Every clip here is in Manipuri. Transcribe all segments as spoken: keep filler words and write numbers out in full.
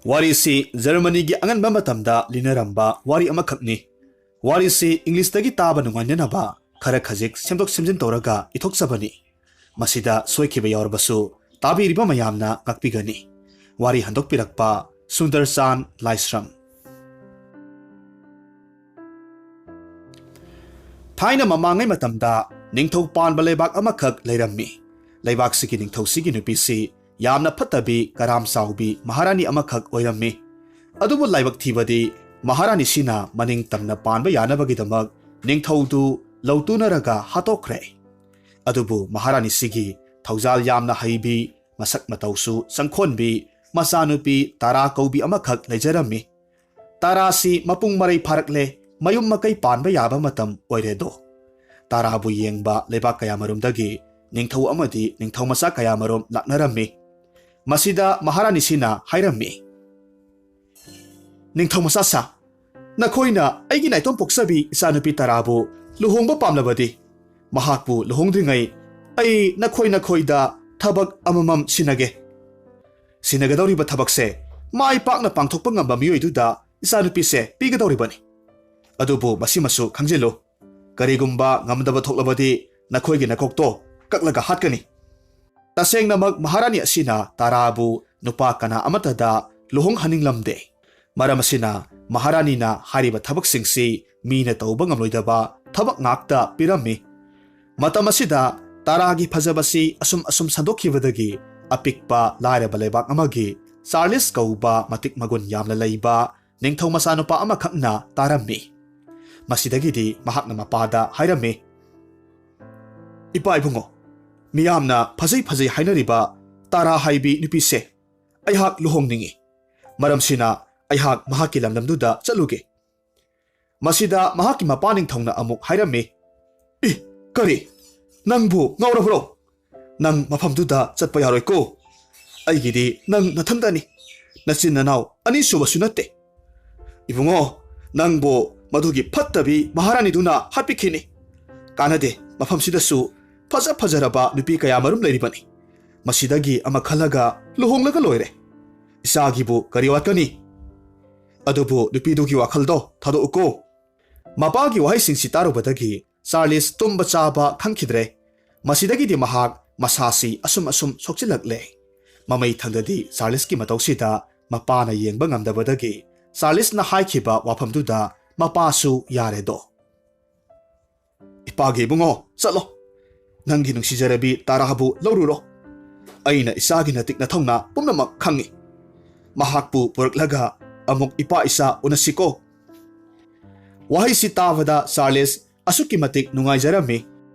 ꯋꯥꯔꯤꯁꯤ ꯖꯔꯃꯅꯤꯒꯤ ꯑꯉꯟꯕ ꯃꯇꯝꯗ ꯂꯤꯅꯔꯝꯕ ꯋꯥꯔꯤ ꯑꯃꯈꯛꯅꯤ꯫ ꯋꯥꯔꯤꯁꯤ ꯏꯪꯂꯤꯁꯇꯒꯤ ꯇꯥꯕ ꯅꯨꯡꯉꯥꯏꯅꯅꯕ ꯈꯔ ꯈꯖꯤꯛ ꯁꯦꯝꯗꯣꯛ ꯁꯦꯝꯖꯤꯟ ꯇꯧꯔꯒ ꯏꯊꯣꯛꯆꯕꯅꯤ꯫ ꯃꯁꯤꯗ ꯁꯣꯏꯈꯤꯕ ꯌꯥꯎꯔꯕꯁꯨ ꯇꯥꯕꯤꯔꯤꯕ ꯃꯌꯥꯝꯅ ꯉꯥꯛꯄꯤꯒꯅꯤ꯫ ꯋꯥꯔꯤ ꯍꯟꯗꯣꯛꯄꯤꯔꯛꯄ ꯁꯨꯟꯗꯔꯆꯥꯟ ꯂꯥꯏꯁ꯭ꯔꯝ꯫ ꯊꯥꯏꯅ ꯃꯃꯥꯡꯉꯩ ꯃꯇꯝꯗ ꯅꯤꯡꯊꯧ ꯄꯥꯟꯕ ꯂꯩꯕꯥꯛ ꯑꯃꯈꯛ ꯂꯩꯔꯝꯃꯤ꯫ ꯂꯩꯕꯥꯛꯁꯤꯒꯤ ꯅꯤꯡꯊꯧꯁꯤꯒꯤ ꯅꯨꯄꯤꯁꯤ ꯌꯥꯝꯅ ꯐꯠꯇꯕꯤ, ꯀꯔꯥꯝ ꯆꯥꯎꯕꯤ ꯃꯍꯥꯔꯥꯅꯤ ꯑꯃꯈꯛ ꯑꯣꯏꯔꯝꯃꯤ꯫ ꯑꯗꯨꯕꯨ ꯂꯥꯏꯕꯛ ꯊꯤꯕꯗꯤ, ꯃꯍꯥꯔꯥꯅꯤꯁꯤꯅ ꯃꯅꯤꯡ ꯇꯝꯅ ꯄꯥꯟꯕ ꯌꯥꯅꯕꯒꯤꯗꯃꯛ ꯅꯤꯡꯊꯧꯗꯨ ꯂꯧꯇꯨꯅꯔꯒ ꯍꯥꯠꯇꯣꯛꯈ꯭ꯔꯦ꯫ ꯑꯗꯨꯕꯨ ꯃꯍꯥꯔꯥꯅꯤꯁꯤꯒꯤ ꯊꯧꯖꯥꯜ ꯌꯥꯝꯅ ꯍꯩꯕꯤ, ꯃꯁꯛ ꯃꯇꯧꯁꯨ ꯆꯪꯈꯣꯟꯕꯤ, ꯃꯆꯥꯅꯨꯄꯤ ꯇꯥꯔꯥ ꯀꯧꯕꯤ ꯑꯃꯈꯛ ꯂꯩꯖꯔꯝꯃꯤ꯫ ꯇꯥꯔꯥꯁꯤ ꯃꯄꯨꯡ ꯃꯔꯩ ꯐꯥꯔꯛꯂꯦ, ꯃꯌꯨꯝ ꯃꯀꯩ ꯄꯥꯟꯕ ꯌꯥꯕ ꯃꯇꯝ ꯑꯣꯏꯔꯦꯗꯣ꯫ ꯇꯥꯔꯥꯕꯨ ꯌꯦꯡꯕ ꯂꯩꯕꯥꯛ ꯀꯌꯥꯃꯔꯨꯝꯗꯒꯤ ꯅꯤꯡꯊꯧ ꯑꯃꯗꯤ ꯅꯤꯡꯊꯧ ꯃꯆꯥ ꯀꯌꯥꯃꯔꯨꯝ ꯂꯥꯛꯅꯔꯝꯃꯤ꯫ ꯃꯁꯤꯗ ꯃꯍꯥꯔꯥꯅꯤꯁꯤꯅ ꯍꯥꯏꯔꯝꯃꯤ, "ꯅꯤꯡꯊꯧ ꯃꯆꯥ ꯁꯥ, ꯅꯈꯣꯏꯅ ꯑꯩꯒꯤ ꯅꯥꯏꯇꯣꯝ ꯄꯣꯛꯆꯕꯤ ꯏꯆꯥꯅꯨꯄꯤ ꯇꯥꯔꯥꯕꯨ ꯂꯨꯍꯣꯡꯕ ꯄꯥꯝꯂꯕꯗꯤ, ꯃꯍꯥꯛꯄꯨ ꯂꯨꯍꯣꯡꯗ꯭ꯔꯤꯉꯩ ꯑꯩ ꯅꯈꯣꯏ ꯅꯈꯣꯏꯗ ꯊꯕꯛ ꯑꯃꯃꯝ ꯁꯤꯟꯅꯒꯦ꯫ ꯁꯤꯟꯅꯒꯗꯧꯔꯤꯕ ꯊꯕꯛꯁꯦ ꯃꯥꯏ ꯄꯥꯛꯅ ꯄꯥꯡꯊꯣꯛꯄ ꯉꯝꯕ ꯃꯤꯑꯣꯏꯗꯨꯗ ꯏꯆꯥꯅꯨꯄꯤꯁꯦ ꯄꯤꯒꯗꯧꯔꯤꯕꯅꯤ꯫ ꯑꯗꯨꯕꯨ ꯃꯁꯤꯃꯁꯨ ꯈꯪꯖꯤꯜꯂꯨ, ꯀꯔꯤꯒꯨꯝꯕ ꯉꯝꯗꯕ ꯊꯣꯛꯂꯕꯗꯤ ꯅꯈꯣꯏꯒꯤ ꯅꯀꯣꯛꯇꯣ ꯀꯛꯂꯒ ꯍꯥꯠꯀꯅꯤ꯫" ꯇꯁꯦꯡꯅꯃꯛ ꯃꯍꯥꯔꯥꯅꯤ ꯑꯁꯤꯅ ꯇꯥꯔꯥꯕꯨ ꯅꯨꯄꯥ ꯀꯅꯥ ꯑꯃꯠꯇꯗ ꯂꯨꯍꯣꯡꯍꯟꯅꯤꯡꯂꯝꯗꯦ꯫ ꯃꯔꯝ ꯑꯁꯤꯅ ꯃꯍꯥꯔꯥꯅꯤꯅ ꯍꯥꯏꯔꯤꯕ ꯊꯕꯛꯁꯤꯡꯁꯤ ꯃꯤꯅ ꯇꯧꯕ ꯉꯝꯂꯣꯏꯗꯕ ꯊꯕꯛ ꯉꯥꯛꯇ ꯄꯤꯔꯝꯃꯤ꯫ ꯃꯇꯝ ꯑꯁꯤꯗ ꯇꯥꯔꯥꯒꯤ ꯐꯖꯕꯁꯤ ꯑꯁꯨꯝ ꯑꯁꯨꯝ ꯁꯟꯗꯣꯛꯈꯤꯕꯗꯒꯤ ꯑꯄꯤꯛꯄ ꯂꯥꯏꯔꯕ ꯂꯩꯕꯥꯛ ꯑꯃꯒꯤ ꯆꯥꯔꯂꯤꯁ ꯀꯧꯕ ꯃꯇꯤꯛ ꯃꯒꯨꯟ ꯌꯥꯝꯅ ꯂꯩꯕ ꯅꯤꯡꯊꯧ ꯃꯆꯥꯅꯨꯄꯥ ꯑꯃꯈꯛꯅ ꯇꯥꯔꯝꯃꯤ꯫ ꯃꯁꯤꯗꯒꯤꯗꯤ ꯃꯍꯥꯛꯅ ꯃꯄꯥꯗ ꯍꯥꯏꯔꯝꯃꯤ, "ꯏꯄꯥ ꯏꯕꯨꯡꯉꯣ, ꯃꯤꯌꯥꯝꯅ ꯐꯖꯩ ꯐꯖꯩ ꯍꯥꯏꯅꯔꯤꯕ ꯇꯥꯔꯥ ꯍꯥꯏꯕꯤ ꯅꯨꯄꯤꯁꯦ ꯑꯩꯍꯥꯛ ꯂꯨꯍꯣꯡꯅꯤꯡꯏ꯫ ꯃꯔꯝꯁꯤꯅ ꯑꯩꯍꯥꯛ ꯃꯍꯥꯛꯀꯤ ꯂꯝꯗꯝꯗꯨꯗ ꯆꯠꯂꯨꯒꯦ꯫" ꯃꯁꯤꯗ ꯃꯍꯥꯛꯀꯤ ꯃꯄꯥ ꯅꯤꯡꯊꯧꯅ ꯑꯃꯨꯛ ꯍꯥꯏꯔꯝꯃꯤ, "ꯏ, ꯀꯔꯤ? ꯅꯪꯕꯨ ꯉꯥꯎꯔꯕ꯭ꯔꯣ? ꯅꯪ ꯃꯐꯝꯗꯨꯗ ꯆꯠꯄ ꯌꯥꯔꯣꯏꯀꯣ꯫ ꯑꯩꯒꯤꯗꯤ ꯅꯪ ꯅꯊꯟꯇꯅꯤ꯫ ꯅꯆꯤꯟ ꯅꯅꯥꯎ ꯑꯅꯤꯁꯨꯕꯁꯨ ꯅꯠꯇꯦ꯫ ꯏꯕꯨꯡꯉꯣ, ꯅꯪꯕꯨ ꯃꯗꯨꯒꯤ ꯐꯠꯇꯕꯤ ꯃꯍꯥꯔꯥꯅꯤꯗꯨꯅ ꯍꯥꯠꯄꯤꯈꯤꯅꯤ꯫ ꯀꯥꯟꯅꯗꯦ, ꯃꯐꯝꯁꯤꯗꯁꯨ ꯐꯖ ꯐꯖꯔꯕ ꯅꯨꯄꯤ ꯀꯌꯥ ꯃꯔꯨꯝ ꯂꯩꯔꯤꯕꯅꯤ꯫ ꯃꯁꯤꯗꯒꯤ ꯑꯃ ꯈꯜꯂꯒ ꯂꯨꯍꯣꯡꯂꯒ ꯂꯣꯏꯔꯦ꯫ "ꯏꯆꯥꯒꯤꯕꯨ ꯀꯔꯤ ꯋꯥꯠꯀꯅꯤ? ꯑꯗꯨꯕꯨ ꯅꯨꯄꯤꯗꯨꯒꯤ ꯋꯥꯈꯜꯗꯣ ꯊꯥꯗꯣꯛꯎꯀꯣ꯫" ꯃꯄꯥꯒꯤ ꯋꯥꯍꯩꯁꯤꯡꯁꯤ ꯇꯥꯔꯨꯕꯗꯒꯤ ꯆꯥꯔꯂꯤꯁ ꯇꯨꯝꯕ ꯆꯥꯕ ꯈꯪꯈꯤꯗ꯭ꯔꯦ꯫ ꯃꯁꯤꯗꯒꯤꯗꯤ ꯃꯍꯥꯛ ꯃꯁꯥꯁꯤ ꯑꯁꯨꯝ ꯑꯁꯨꯝ ꯁꯣꯛꯆꯤꯜꯂꯛꯂꯦ꯫ ꯃꯃꯩ ꯊꯪꯗꯗꯤ ꯆꯥꯔꯂꯤꯁꯀꯤ ꯃꯇꯧꯁꯤꯗ ꯃꯄꯥꯅ ꯌꯦꯡꯕ ꯉꯝꯗꯕꯗꯒꯤ ꯆꯥꯔꯂꯤꯁꯅ ꯍꯥꯏꯈꯤꯕ ꯋꯥꯐꯝꯗꯨꯗ ꯃꯄꯥꯁꯨ ꯌꯥꯔꯦꯗꯣ꯫ "ꯏꯄꯥꯒꯤ ꯏꯕꯨꯡꯉꯣ, ꯆꯠꯂꯣ꯫ ꯅꯪꯒꯤ ꯅꯨꯡꯁꯤꯖꯔꯕꯤ ꯇꯥꯔꯥꯕꯨ ꯂꯧꯔꯨꯔꯣ꯫ ꯑꯩꯅ ꯏꯆꯥꯒꯤ ꯅꯇꯤꯛ ꯅꯊꯧꯅꯥ ꯄꯨꯝꯅꯃꯛ ꯈꯪꯏ꯫ ꯃꯍꯥꯛꯄꯨ ꯄꯨꯔꯛꯂꯒ ꯑꯃꯨꯛ ꯏꯄꯥ ꯏꯆꯥ ꯎꯅꯁꯤꯀꯣ꯫" ꯋꯥꯍꯩꯁꯤ ꯇꯥꯕꯗ ꯆꯥꯔꯂꯤꯁ ꯑꯁꯨꯛꯀꯤ ꯃꯇꯤꯛ ꯅꯨꯡꯉꯥꯏꯖꯔꯝꯃꯤ꯫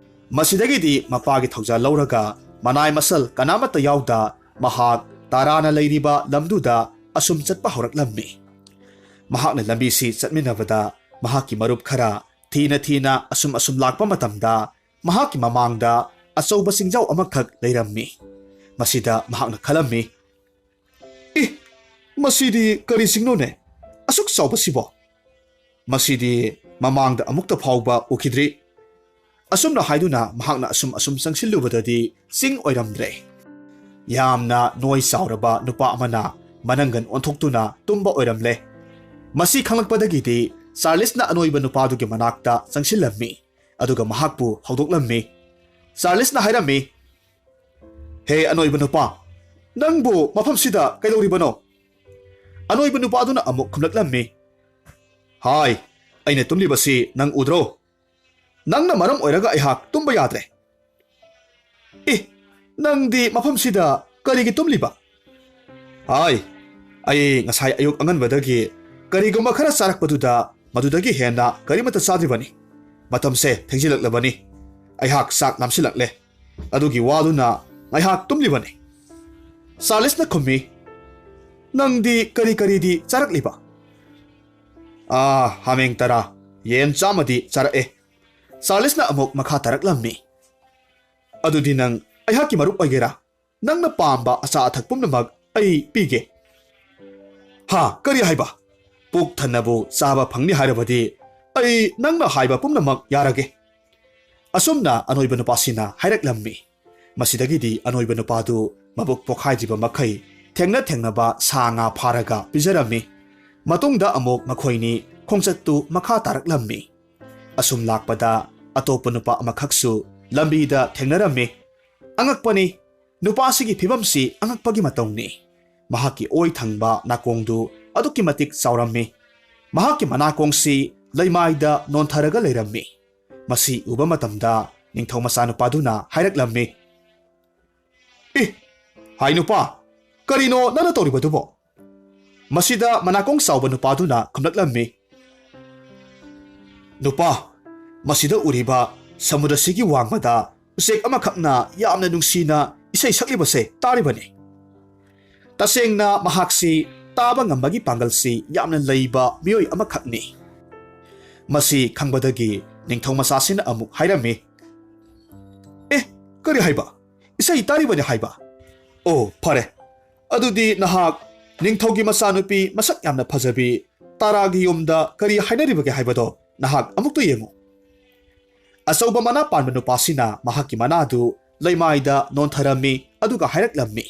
ꯃꯁꯤꯗꯒꯤꯗꯤ ꯃꯄꯥꯒꯤ ꯊꯧꯖꯥꯜ ꯂꯧꯔꯒ ꯃꯅꯥꯏ ꯃꯁꯜ ꯀꯅꯥꯃꯠꯇ ꯌꯥꯎꯗ ꯃꯍꯥꯛ ꯇꯥꯔꯥꯅ ꯂꯩꯔꯤꯕ ꯂꯝꯗꯨꯗ ꯑꯁꯨꯝ ꯆꯠꯄ ꯍꯧꯔꯛꯂꯝꯃꯤ꯫ ꯃꯍꯥꯛꯅ ꯂꯝꯕꯤꯁꯤ ꯆꯠꯃꯤꯟꯅꯕꯗ ꯃꯍꯥꯛꯀꯤ ꯃꯔꯨꯞ ꯈꯔ ꯊꯤꯅ ꯊꯤꯅ ꯑꯁꯨꯝ ꯑꯁꯨꯝ ꯂꯥꯛꯄ ꯃꯇꯝꯗ ꯃꯍꯥꯛꯀꯤ ꯃꯃꯥꯡꯗ ꯑꯆꯧꯕ ꯆꯤꯡꯖꯥꯎ ꯑꯃꯈꯛ ꯂꯩꯔꯝꯃꯤ꯫ ꯃꯁꯤꯗ ꯃꯍꯥꯛꯅ ꯈꯜꯂꯝꯃꯤ, "ꯏ, ꯃꯁꯤꯗꯤ ꯀꯔꯤ ꯆꯤꯡꯅꯣꯅꯦ? ꯑꯁꯨꯛ ꯆꯥꯎꯕꯁꯤꯕꯣ? ꯃꯁꯤꯗꯤ ꯃꯃꯥꯡꯗ ꯑꯃꯨꯛꯇ ꯐꯥꯎꯕ ꯎꯈꯤꯗ꯭ꯔꯤ꯫" ꯑꯁꯨꯝꯅ ꯍꯥꯏꯗꯨꯅ ꯃꯍꯥꯛꯅ ꯑꯁꯨꯝ ꯑꯁꯨꯝ ꯆꯪꯁꯤꯜꯂꯨꯕꯗꯗꯤ ꯆꯤꯡ ꯑꯣꯏꯔꯝꯗ꯭ꯔꯦ꯫ ꯌꯥꯝꯅ ꯅꯣꯏ ꯆꯥꯎꯔꯕ ꯅꯨꯄꯥ ꯑꯃꯅ ꯃꯅꯪꯒꯟ ꯑꯣꯟꯊꯣꯛꯇꯨꯅ ꯇꯨꯝꯕ ꯑꯣꯏꯔꯝꯂꯦ꯫ ꯃꯁꯤ ꯈꯪꯂꯛꯄꯗꯒꯤꯗꯤ ꯆꯥꯔꯂꯤꯁꯅ ꯑꯅꯣꯏꯕ ꯅꯨꯄꯥꯗꯨꯒꯤ ꯃꯅꯥꯛꯇ ꯆꯪꯁꯤꯜꯂꯝꯃꯤ꯫ ꯑꯗꯨꯒ ꯃꯍꯥꯛꯄꯨ ꯍꯧꯗꯣꯛꯂꯝꯃꯤ꯫ ꯆꯥꯔꯂꯤꯁꯅ ꯍꯥꯏꯔꯝꯃꯤ, "ꯍꯦ ꯑꯅꯣꯏꯕ ꯅꯨꯄꯥ, ꯅꯪꯕꯨ ꯃꯐꯝꯁꯤꯗ ꯀꯩꯗꯧꯔꯤꯕꯅꯣ?" ꯑꯅꯣꯏꯕ ꯅꯨꯄꯥꯗꯨꯅ ꯑꯃꯨꯛ ꯈꯨꯝꯂꯛꯂꯝꯃꯤ, "ꯍꯥꯏ, ꯑꯩꯅ ꯇꯨꯝꯂꯤꯕꯁꯤ ꯅꯪ ꯎꯗ꯭ꯔꯣ? ꯅꯪꯅ ꯃꯔꯝ ꯑꯣꯏꯔꯒ ꯑꯩꯍꯥꯛ ꯇꯨꯝꯕ ꯌꯥꯗ꯭ꯔꯦ꯫" "ꯑꯦ, ꯅꯪꯗꯤ ꯃꯐꯝꯁꯤꯗ ꯀꯔꯤꯒꯤ ꯇꯨꯝꯂꯤꯕ?" "ꯍꯥꯏ, ꯑꯩ ꯉꯁꯥꯏ ꯑꯌꯨꯛ ꯑꯉꯟꯕꯗꯒꯤ ꯀꯔꯤꯒꯨꯝꯕ ꯈꯔ ꯆꯥꯔꯛꯄꯗꯨꯗ ꯃꯗꯨꯗꯒꯤ ꯍꯦꯟꯅ ꯀꯔꯤꯃꯠꯇ ꯆꯥꯗ꯭ꯔꯤꯕꯅꯤ꯫ ꯃꯇꯝꯁꯦ ꯊꯦꯡꯖꯤꯜꯂꯛꯂꯕꯅꯤ꯫ ꯑꯩꯍꯥꯛ ꯆꯥꯛ ꯂꯥꯝꯁꯤꯜꯂꯛꯂꯦ꯫ ꯑꯗꯨꯒꯤ ꯋꯥꯗꯨꯅ ꯉꯥꯏꯍꯥꯛ ꯇꯨꯝꯂꯤꯕꯅꯤ꯫" ꯆꯥꯔꯂꯤꯁꯅ ꯈꯨꯝꯃꯤ, "ꯅꯪꯗꯤ ꯀꯔꯤ ꯀꯔꯤꯗꯤ ꯆꯥꯔꯛꯂꯤꯕ?" "ꯑꯥ, ꯍꯥꯃꯦꯡ ꯇꯔꯥ, ꯌꯦꯟ ꯆꯥꯝꯃꯗꯤ ꯆꯥꯔꯛꯑꯦ꯫" ꯆꯥꯔꯂꯤꯁꯅ ꯑꯃꯨꯛ ꯃꯈꯥ ꯇꯥꯔꯛꯂꯝꯃꯤ, "ꯑꯗꯨꯗꯤ ꯅꯪ ꯑꯩꯍꯥꯛꯀꯤ ꯃꯔꯨꯞ ꯑꯣꯏꯒꯦꯔꯥ? ꯅꯪꯅ ꯄꯥꯝꯕ ꯑꯆꯥ ꯑꯊꯛ ꯄꯨꯝꯅꯃꯛ ꯑꯩ ꯄꯤꯒꯦ꯫" "ꯍꯥ, ꯀꯔꯤ ꯍꯥꯏꯕ? ꯄꯨꯛ ꯊꯟꯅꯕꯨ ꯆꯥꯕ ꯐꯪꯅꯤ ꯍꯥꯏꯔꯕꯗꯤ ꯑꯩ ꯅꯪꯅ ꯍꯥꯏꯕ ꯄꯨꯝꯅꯃꯛ ꯌꯥꯔꯒꯦ꯫" ꯑꯁꯨꯝꯅ ꯑꯅꯣꯏꯕ ꯅꯨꯄꯥꯁꯤꯅ ꯍꯥꯏꯔꯛꯂꯝꯃꯤ꯫ ꯃꯁꯤꯗꯒꯤꯗꯤ ꯑꯅꯣꯏꯕ ꯅꯨꯄꯥꯗꯨ ꯃꯕꯨꯛ ꯄꯣꯈꯥꯏꯗ꯭ꯔꯤꯕ ꯃꯈꯩ ꯊꯦꯡꯅ ꯊꯦꯡꯅꯕ ꯁꯥ ꯉꯥ ꯐꯥꯔꯒ ꯄꯤꯖꯔꯝꯃꯤ꯫ ꯃꯇꯨꯡꯗ ꯑꯃꯨꯛ ꯃꯈꯣꯏꯅꯤ ꯈꯣꯡꯆꯠꯇꯨ ꯃꯈꯥ ꯇꯥꯔꯛꯂꯝꯃꯤ꯫ ꯑꯁꯨꯝ ꯂꯥꯛꯄꯗ ꯑꯇꯣꯞꯄ ꯅꯨꯄꯥ ꯑꯃꯈꯛꯁꯨ ꯂꯝꯕꯤꯗ ꯊꯦꯡꯅꯔꯝꯃꯤ꯫ ꯑꯉꯛꯄꯅꯤ, ꯅꯨꯄꯥꯁꯤꯒꯤ ꯐꯤꯕꯝꯁꯤ ꯑꯉꯛꯄꯒꯤ ꯃꯇꯧꯅꯤ꯫ ꯃꯍꯥꯛꯀꯤ ꯑꯣꯏ ꯊꯪꯕ ꯅꯥꯀꯣꯡꯗꯨ ꯑꯗꯨꯛꯀꯤ ꯃꯇꯤꯛ ꯆꯥꯎꯔꯝꯃꯤ꯫ ꯃꯍꯥꯛꯀꯤ ꯃꯅꯥꯀꯣꯡꯁꯤ ꯂꯩꯃꯥꯏꯗ ꯅꯣꯟꯊꯔꯒ ꯂꯩꯔꯝꯃꯤ꯫ ꯃꯁꯤ ꯎꯕ ꯃꯇꯝꯗ ꯅꯤꯡꯊꯧ ꯃꯆꯥꯅꯨꯄꯥꯗꯨꯅ ꯍꯥꯏꯔꯛꯂꯝꯃꯤ, "ꯏ, ꯍꯥꯏ ꯅꯨꯄꯥ, ꯀꯔꯤꯅꯣ ꯅꯪꯅ ꯇꯧꯔꯤꯕꯗꯨꯕꯣ?" ꯃꯁꯤꯗ ꯃꯅꯥꯀꯣꯡ ꯆꯥꯎꯕ ꯅꯨꯄꯥꯗꯨꯅ ꯈꯨꯝꯂꯛꯂꯝꯃꯤ, "ꯅꯨꯄꯥ, ꯃꯁꯤꯗ ꯎꯔꯤꯕ ꯁꯃꯨꯗ꯭ꯔꯁꯤꯒꯤ ꯋꯥꯡꯃꯗ ꯎꯆꯦꯛ ꯑꯃꯈꯛꯅ ꯌꯥꯝꯅ ꯅꯨꯡꯁꯤꯅ ꯏꯁꯩ ꯁꯛꯂꯤꯕꯁꯦ ꯇꯥꯔꯤꯕꯅꯤ꯫ ꯇꯁꯦꯡꯅ ꯃꯍꯥꯛꯁꯤ ꯇꯥꯕ ꯉꯝꯕꯒꯤ ꯄꯥꯡꯒꯜꯁꯤ ꯌꯥꯝꯅ ꯂꯩꯕ ꯃꯤꯑꯣꯏ ꯑꯃꯈꯛꯅꯤ꯫" ꯃꯁꯤ ꯈꯪꯕꯗꯒꯤ ꯅꯤꯡꯊꯧ ꯃꯆꯥꯁꯤꯅ ꯑꯃꯨꯛ ꯍꯥꯏꯔꯝꯃꯤ, "ꯑꯦ, ꯀꯔꯤ ꯍꯥꯏꯕ? ꯏꯁꯩ ꯇꯥꯔꯤꯕꯅꯤ ꯍꯥꯏꯕ? ꯑꯣ, ꯐꯔꯦ꯫ ꯑꯗꯨꯗꯤ ꯅꯍꯥꯛ ꯅꯤꯡꯊꯧꯒꯤ ꯃꯆꯥꯅꯨꯄꯤ ꯃꯁꯛ ꯌꯥꯝꯅ ꯐꯖꯕꯤ ꯇꯥꯔꯥꯒꯤ ꯌꯨꯝꯗ ꯀꯔꯤ ꯍꯥꯏꯅꯔꯤꯕꯒꯦ ꯍꯥꯏꯕꯗꯣ ꯅꯍꯥꯛ ꯑꯃꯨꯛꯇ ꯌꯦꯡꯉꯨ꯫" ꯑꯆꯧꯕ ꯃꯅꯥ ꯄꯥꯟꯕ ꯅꯨꯄꯥꯁꯤꯅ ꯃꯍꯥꯛꯀꯤ ꯃꯅꯥꯗꯨ ꯂꯩꯃꯥꯏꯗ ꯅꯣꯟꯊꯔꯝꯃꯤ, ꯑꯗꯨꯒ ꯍꯥꯏꯔꯛꯂꯝꯃꯤ,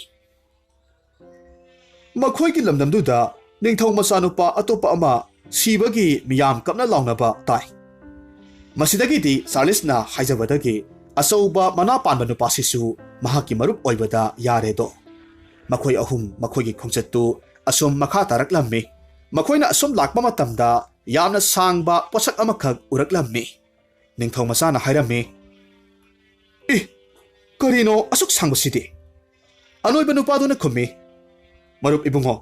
"ꯃꯈꯣꯏꯒꯤ ꯂꯝꯗꯝꯗꯨꯗ ꯅꯤꯡꯊꯧ ꯃꯆꯥꯅꯨꯄꯥ ꯑꯇꯣꯞꯄ ꯑꯃ ꯁꯤꯕꯒꯤ ꯃꯤꯌꯥꯝ ꯀꯞꯅ ꯂꯥꯎꯅꯕ ꯇꯥꯏ꯫" ꯃꯁꯤꯗꯒꯤꯗꯤ ꯆꯥꯔꯂꯤꯁꯅ ꯍꯥꯏꯖꯕꯗꯒꯤ ꯑꯆꯧꯕ ꯃꯅꯥ ꯄꯥꯟꯕ ꯅꯨꯄꯥꯁꯤꯁꯨ ꯃꯍꯥꯛꯀꯤ ꯃꯔꯨꯞ ꯑꯣꯏꯕꯗ ꯌꯥꯔꯦꯗꯣ꯫ ꯃꯈꯣꯏ ꯑꯍꯨꯝ ꯃꯈꯣꯏꯒꯤ ꯈꯣꯡꯆꯠꯇꯨ ꯑꯁꯨꯝ ꯃꯈꯥ ꯇꯥꯔꯛꯂꯝꯃꯤ꯫ ꯃꯈꯣꯏꯅ ꯑꯁꯨꯝ ꯂꯥꯛꯄ ꯃꯇꯝꯗ ꯌꯥꯝꯅ ꯁꯥꯡꯕ ꯄꯣꯠꯁꯛ ꯑꯃꯈꯛ ꯎꯔꯛꯂꯝꯃꯤ꯫ ꯅꯤꯡꯊꯧ ꯃꯆꯥꯅ ꯍꯥꯏꯔꯝꯃꯤ, "ꯏ, ꯀꯔꯤꯅꯣ ꯑꯁꯨꯛ ꯁꯥꯡꯕꯁꯤꯗꯤ?" ꯑꯅꯣꯏꯕ ꯅꯨꯄꯥꯗꯨꯅ ꯈꯨꯝꯃꯤ, "ꯃꯔꯨꯞ ꯏꯕꯨꯡꯉꯣ,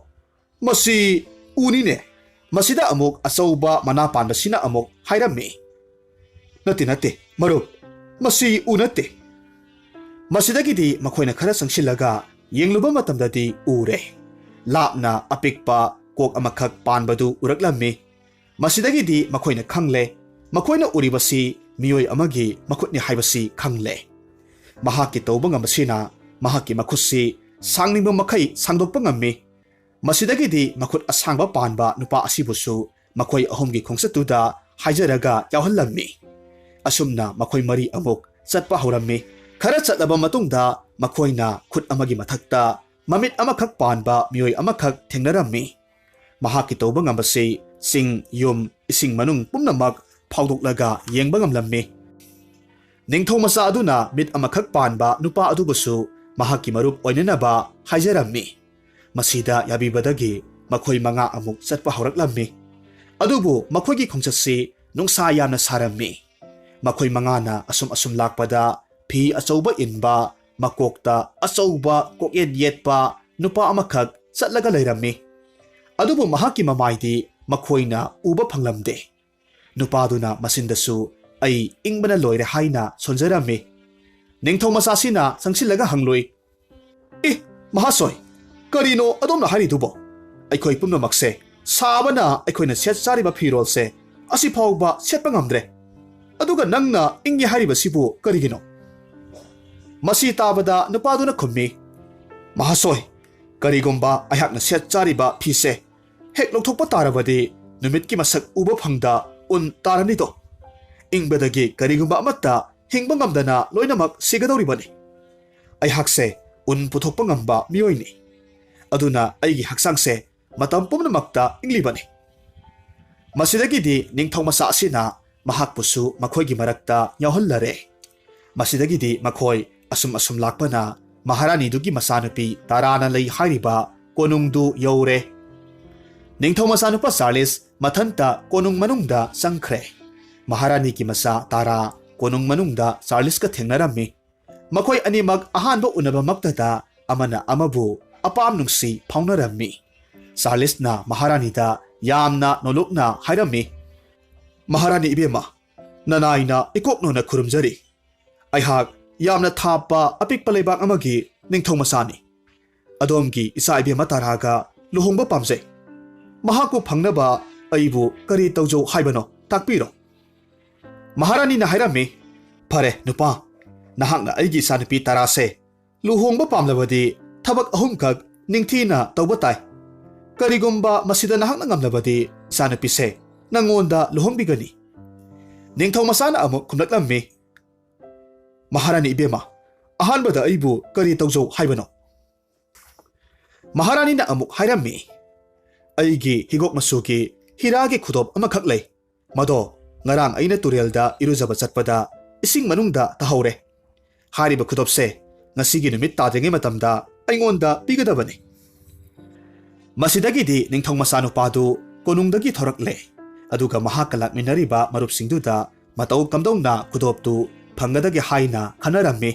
ꯃꯁꯤ ꯎꯅꯤꯅꯦ꯫" ꯃꯁꯤꯗ ꯑꯃꯨꯛ ꯑꯆꯧꯕ ꯃꯅꯥ ꯄꯥꯟꯕꯁꯤꯅ ꯑꯃꯨꯛ ꯍꯥꯏꯔꯝꯃꯤ, "ꯅꯠꯇꯦ, ꯅꯠꯇꯦ, ꯃꯔꯨꯞ, ꯃꯁꯤ ꯎ ꯅꯠꯇꯦ꯫" ꯃꯁꯤꯗꯒꯤꯗꯤ ꯃꯈꯣꯏꯅ ꯈꯔ ꯆꯪꯁꯤꯜꯂꯒ ꯌꯦꯡꯂꯨꯕ ꯃꯇꯝꯗꯗꯤ ꯎꯔꯦ꯫ ꯂꯥꯞꯅ ꯑꯄꯤꯛꯄ ꯀꯣꯛ ꯑꯃꯈꯛ ꯄꯥꯟꯕꯗꯨ ꯎꯔꯛꯂꯝꯃꯤ꯫ ꯃꯁꯤꯗꯒꯤꯗꯤ ꯃꯈꯣꯏꯅ ꯈꯪꯂꯦ, ꯃꯈꯣꯏꯅ ꯎꯔꯤꯕꯁꯤ ꯃꯤꯑꯣꯏ ꯑꯃꯒꯤ ꯃꯈꯨꯠꯅꯤ ꯍꯥꯏꯕꯁꯤ ꯈꯪꯂꯦ꯫ ꯃꯍꯥꯛꯀꯤ ꯇꯧꯕ ꯉꯝꯕꯁꯤꯅ ꯃꯍꯥꯛꯀꯤ ꯃꯈꯨꯠꯁꯤ ꯁꯥꯡꯅꯤꯡꯕ ꯃꯈꯩ ꯁꯥꯡꯗꯣꯛꯄ ꯉꯝꯃꯤ꯫ ꯃꯁꯤꯗꯒꯤꯗꯤ ꯃꯈꯨꯠ ꯑꯁꯥꯡꯕ ꯄꯥꯟꯕ ꯅꯨꯄꯥ ꯑꯁꯤꯕꯨꯁꯨ ꯃꯈꯣꯏ ꯑꯍꯨꯝꯒꯤ ꯈꯣꯡꯆꯠꯇꯨꯗ ꯍꯥꯏꯖꯔꯒ ꯌꯥꯎꯍꯜꯂꯝꯃꯤ꯫ ꯑꯁꯨꯝꯅ ꯃꯈꯣꯏ ꯃꯔꯤ ꯑꯃꯨꯛ ꯆꯠꯄ ꯍꯧꯔꯝꯃꯤ꯫ ꯈꯔ ꯆꯠꯂꯕ ꯃꯇꯨꯡꯗ ꯃꯈꯣꯏꯅ ꯈꯨꯠ ꯑꯃꯒꯤ ꯃꯊꯛꯇ ꯃꯃꯤꯠ ꯑꯃꯈꯛ ꯄꯥꯟꯕ ꯃꯤꯑꯣꯏ ꯑꯃꯈꯛ ꯊꯦꯡꯅꯔꯝꯃꯤ꯫ ꯃꯍꯥꯛꯀꯤ ꯇꯧꯕ ꯉꯝꯕꯁꯤ ꯆꯤꯡ, ꯌꯨꯝ, ꯏꯁꯤꯡ ꯃꯅꯨꯡ ꯄꯨꯝꯅꯃꯛ ꯐꯥꯎꯗꯣꯛꯂꯒ ꯌꯦꯡꯕ ꯉꯝꯂꯝꯃꯤ꯫ ꯅꯤꯡꯊꯧ ꯃꯆꯥ ꯑꯗꯨꯅ ꯃꯤꯠ ꯑꯃꯈꯛ ꯄꯥꯟꯕ ꯅꯨꯄꯥ ꯑꯗꯨꯕꯨꯁꯨ ꯃꯍꯥꯛꯀꯤ ꯃꯔꯨꯞ ꯑꯣꯏꯅꯅꯕ ꯍꯥꯏꯖꯔꯝꯃꯤ꯫ ꯃꯁꯤꯗ ꯌꯥꯕꯤꯕꯗꯒꯤ ꯃꯈꯣꯏ ꯃꯉꯥ ꯑꯃꯨꯛ ꯆꯠꯄ ꯍꯧꯔꯛꯂꯝꯃꯤ꯫ ꯑꯗꯨꯕꯨ ꯃꯈꯣꯏꯒꯤ ꯈꯣꯡꯆꯠꯁꯤ ꯅꯨꯡꯁꯥ ꯌꯥꯝꯅ ꯁꯥꯔꯝꯃꯤ꯫ ꯃꯈꯣꯏ ꯃꯉꯥꯅ ꯑꯁꯨꯝ ꯑꯁꯨꯝ ꯂꯥꯛꯄꯗ ꯐꯤ ꯑꯆꯧꯕ ꯏꯟꯕ, ꯃꯀꯣꯛꯇ ꯑꯆꯧꯕ ꯀꯣꯛꯌꯦꯠ ꯌꯦꯠꯄ ꯅꯨꯄꯥ ꯑꯃꯈꯛ ꯆꯠꯂꯒ ꯂꯩꯔꯝꯃꯤ꯫ ꯑꯗꯨꯕꯨ ꯃꯍꯥꯛꯀꯤ ꯃꯃꯥꯏꯗꯤ ꯃꯈꯣꯏꯅ ꯎꯕ ꯐꯪꯂꯝꯗꯦ꯫ ꯅꯨꯄꯥꯗꯨꯅ ꯃꯆꯤꯟꯗꯁꯨ "ꯑꯩ ꯏꯪꯕꯅ ꯂꯣꯏꯔꯦ" ꯍꯥꯏꯅ ꯁꯣꯟꯖꯔꯝꯃꯤ꯫ ꯅꯤꯡꯊꯧ ꯃꯆꯥꯁꯤꯅ ꯆꯪꯁꯤꯜꯂꯒ ꯍꯪꯂꯨꯏ, "ꯑꯦ, ꯃꯍꯥꯁꯣꯏ, ꯀꯔꯤꯅꯣ ꯑꯗꯣꯝꯅ ꯍꯥꯏꯔꯤꯗꯨꯕꯣ? ꯑꯩꯈꯣꯏ ꯄꯨꯝꯅꯃꯛꯁꯦ ꯁꯥꯕꯅ ꯑꯩꯈꯣꯏꯅ ꯁꯦꯠ ꯆꯥꯔꯤꯕ ꯐꯤꯔꯣꯜꯁꯦ ꯑꯁꯤ ꯐꯥꯎꯕ ꯁꯦꯠꯄ ꯉꯝꯗ꯭ꯔꯦ꯫ ꯑꯗꯨꯒ ꯅꯪꯅ ꯏꯪꯉꯦ ꯍꯥꯏꯔꯤꯕꯁꯤꯕꯨ ꯀꯔꯤꯒꯤꯅꯣ?" ꯃꯁꯤ ꯇꯥꯕꯗ ꯅꯨꯄꯥꯗꯨꯅ ꯈꯨꯝꯃꯤ, "ꯃꯍꯥꯁꯣꯏ, ꯀꯔꯤꯒꯨꯝꯕ ꯑꯩꯍꯥꯛꯅ ꯁꯦꯠ ꯆꯥꯔꯤꯕ ꯐꯤꯁꯦ ꯍꯦꯛ ꯂꯧꯊꯣꯛꯄ ꯇꯥꯔꯕꯗꯤ ꯅꯨꯃꯤꯠꯀꯤ ꯃꯁꯛ ꯎꯕ ꯐꯪꯗ ꯎꯟ ꯇꯥꯔꯅꯤꯗꯣ꯫ ꯏꯪꯕꯗꯒꯤ ꯀꯔꯤꯒꯨꯝꯕ ꯑꯃꯠꯇ ꯍꯤꯡꯕ ꯉꯝꯗꯅ ꯂꯣꯏꯅꯃꯛ ꯁꯤꯒꯗꯧꯔꯤꯕꯅꯤ꯫ ꯑꯩꯍꯥꯛꯁꯦ ꯎꯟ ꯄꯨꯊꯣꯛꯄ ꯉꯝꯕ ꯃꯤꯑꯣꯏꯅꯤ꯫ ꯑꯗꯨꯅ ꯑꯩꯒꯤ ꯍꯛꯆꯥꯡꯁꯦ ꯃꯇꯝ ꯄꯨꯝꯅꯃꯛꯇ ꯏꯪꯂꯤꯕꯅꯤ꯫" ꯃꯁꯤꯗꯒꯤꯗꯤ ꯅꯤꯡꯊꯧ ꯃꯆꯥ ꯑꯁꯤꯅ ꯃꯍꯥꯛꯄꯨꯁꯨ ꯃꯈꯣꯏꯒꯤ ꯃꯔꯛꯇ ꯌꯥꯎꯍꯜꯂꯔꯦ꯫ ꯃꯁꯤꯗꯒꯤꯗꯤ ꯃꯈꯣꯏ ꯑꯁꯨꯝ ꯑꯁꯨꯝ ꯂꯥꯛꯄꯅ ꯃꯍꯥꯔꯥꯅꯤꯗꯨꯒꯤ ꯃꯆꯥꯅꯨꯄꯤ ꯇꯥꯔꯥꯅ ꯂꯩ ꯍꯥꯏꯔꯤꯕ ꯀꯣꯅꯨꯡꯗꯨ ꯌꯧꯔꯦ꯫ ꯅꯤꯡꯊꯧ ꯃꯆꯥꯅꯨꯄꯥ ꯆꯥꯔꯂꯤꯁ ꯃꯊꯟꯇ ꯀꯣꯅꯨꯡ ꯃꯅꯨꯡꯗ ꯆꯪꯈ꯭ꯔꯦ꯫ ꯃꯍꯥꯔꯥꯅꯤꯒꯤ ꯃꯆꯥ ꯇꯥꯔꯥ ꯀꯣꯅꯨꯡ ꯃꯅꯨꯡꯗ ꯆꯥꯔꯂꯤꯁꯀ ꯊꯦꯡꯅꯔꯝꯃꯤ꯫ ꯃꯈꯣꯏ ꯑꯅꯤꯃꯛ ꯑꯍꯥꯟꯕ ꯎꯅꯕꯃꯛꯇꯗ ꯑꯃꯅ ꯑꯃꯕꯨ ꯑꯄꯥꯝ ꯅꯨꯡꯁꯤ ꯐꯥꯎꯅꯔꯝꯃꯤ꯫ ꯆꯥꯔꯂꯤꯁꯅ ꯃꯍꯥꯔꯥꯅꯤꯗ ꯌꯥꯝꯅ ꯅꯣꯂꯨꯛꯅ ꯍꯥꯏꯔꯝꯃꯤ, "ꯃꯍꯥꯔꯥꯅꯤ ꯏꯕꯦꯝꯃ, ꯅꯅꯥꯏꯅ ꯏꯀꯣꯛꯅꯣꯅ ꯈꯨꯔꯨꯝꯖꯔꯤ꯫ ꯑꯩꯍꯥꯛ ꯌꯥꯝꯅ ꯊꯥꯞꯄ ꯑꯄꯤꯛꯄ ꯂꯩꯕꯥꯛ ꯑꯃꯒꯤ ꯅꯤꯡꯊꯧ ꯃꯆꯥꯅꯤ꯫ ꯑꯗꯣꯝꯒꯤ ꯏꯆꯥ ꯏꯕꯦꯝꯃ ꯇꯥꯔꯥꯒ ꯂꯨꯍꯣꯡꯕ ꯄꯥꯝꯖꯩ꯫ ꯃꯍꯥꯛꯄꯨ ꯐꯪꯅꯕ ꯑꯩꯕꯨ ꯀꯔꯤ ꯇꯧꯖꯧ ꯍꯥꯏꯕꯅꯣ? ꯇꯥꯛꯄꯤꯔꯣ꯫" ꯃꯍꯥꯔꯥꯅꯤꯅ ꯍꯥꯏꯔꯝꯃꯤ, "ꯐꯔꯦ ꯅꯨꯄꯥ, ꯅꯍꯥꯛꯅ ꯑꯩꯒꯤ ꯏꯆꯥꯅꯨꯄꯤ ꯇꯥꯔꯥꯁꯦ ꯂꯨꯍꯣꯡꯕ ꯄꯥꯝꯂꯕꯗꯤ ꯊꯕꯛ ꯑꯍꯨꯝꯈꯛ ꯅꯤꯡꯊꯤꯅ ꯇꯧꯕ ꯇꯥꯏ꯫ ꯀꯔꯤꯒꯨꯝꯕ ꯃꯁꯤꯗ ꯅꯍꯥꯛꯅ ꯉꯝꯂꯕꯗꯤ ꯏꯆꯥꯅꯨꯄꯤꯁꯦ ꯅꯪꯉꯣꯟꯗ ꯂꯨꯍꯣꯡꯕꯤꯒꯅꯤ꯫" ꯅꯤꯡꯊꯧ ꯃꯆꯥꯅ ꯑꯃꯨꯛ ꯈꯨꯝꯂꯛꯂꯝꯃꯤ, "ꯃꯍꯥꯔꯥꯅꯤ ꯏꯕꯦꯝꯃ, ꯑꯍꯥꯟꯕꯗ ꯑꯩꯕꯨ ꯀꯔꯤ ꯇꯧꯖꯧ ꯍꯥꯏꯕꯅꯣ?" ꯃꯍꯥꯔꯥꯅꯤꯅ ꯑꯃꯨꯛ ꯍꯥꯏꯔꯝꯃꯤ, "ꯑꯩꯒꯤ ꯍꯤꯒꯣꯛ ꯃꯆꯨꯒꯤ ꯍꯤꯔꯥꯒꯤ ꯈꯨꯗꯣꯞ ꯑꯃꯈꯛ ꯂꯩ꯫ ꯃꯗꯣ ꯉꯔꯥꯡ ꯑꯩꯅ ꯇꯨꯔꯦꯜꯗ ꯏꯔꯨꯖꯕ ꯆꯠꯄꯗ ꯏꯁꯤꯡ ꯃꯅꯨꯡꯗ ꯇꯥꯍꯧꯔꯦ꯫ ꯍꯥꯏꯔꯤꯕ ꯈꯨꯗꯣꯞꯁꯦ ꯉꯁꯤꯒꯤ ꯅꯨꯃꯤꯠ ꯇꯥꯗ꯭ꯔꯤꯉꯩ ꯃꯇꯝꯗ ꯑꯩꯉꯣꯟꯗ ꯄꯤꯒꯗꯕꯅꯤ꯫" ꯃꯁꯤꯗꯒꯤꯗꯤ ꯅꯤꯡꯊꯧ ꯃꯆꯥꯅꯨꯄꯥꯗꯨ ꯀꯣꯅꯨꯡꯗꯒꯤ ꯊꯣꯔꯛꯂꯦ꯫ ꯑꯗꯨꯒ ꯃꯍꯥꯛꯀ ꯂꯥꯛꯃꯤꯟꯅꯔꯤꯕ ꯃꯔꯨꯞꯁꯤꯡꯗꯨꯗ ꯃꯇꯧ ꯀꯝꯗꯧꯅ ꯈꯨꯗꯣꯞꯇꯨ ꯐꯪꯒꯗꯒꯦ ꯍꯥꯏꯅ ꯈꯟꯅꯔꯝꯃꯤ꯫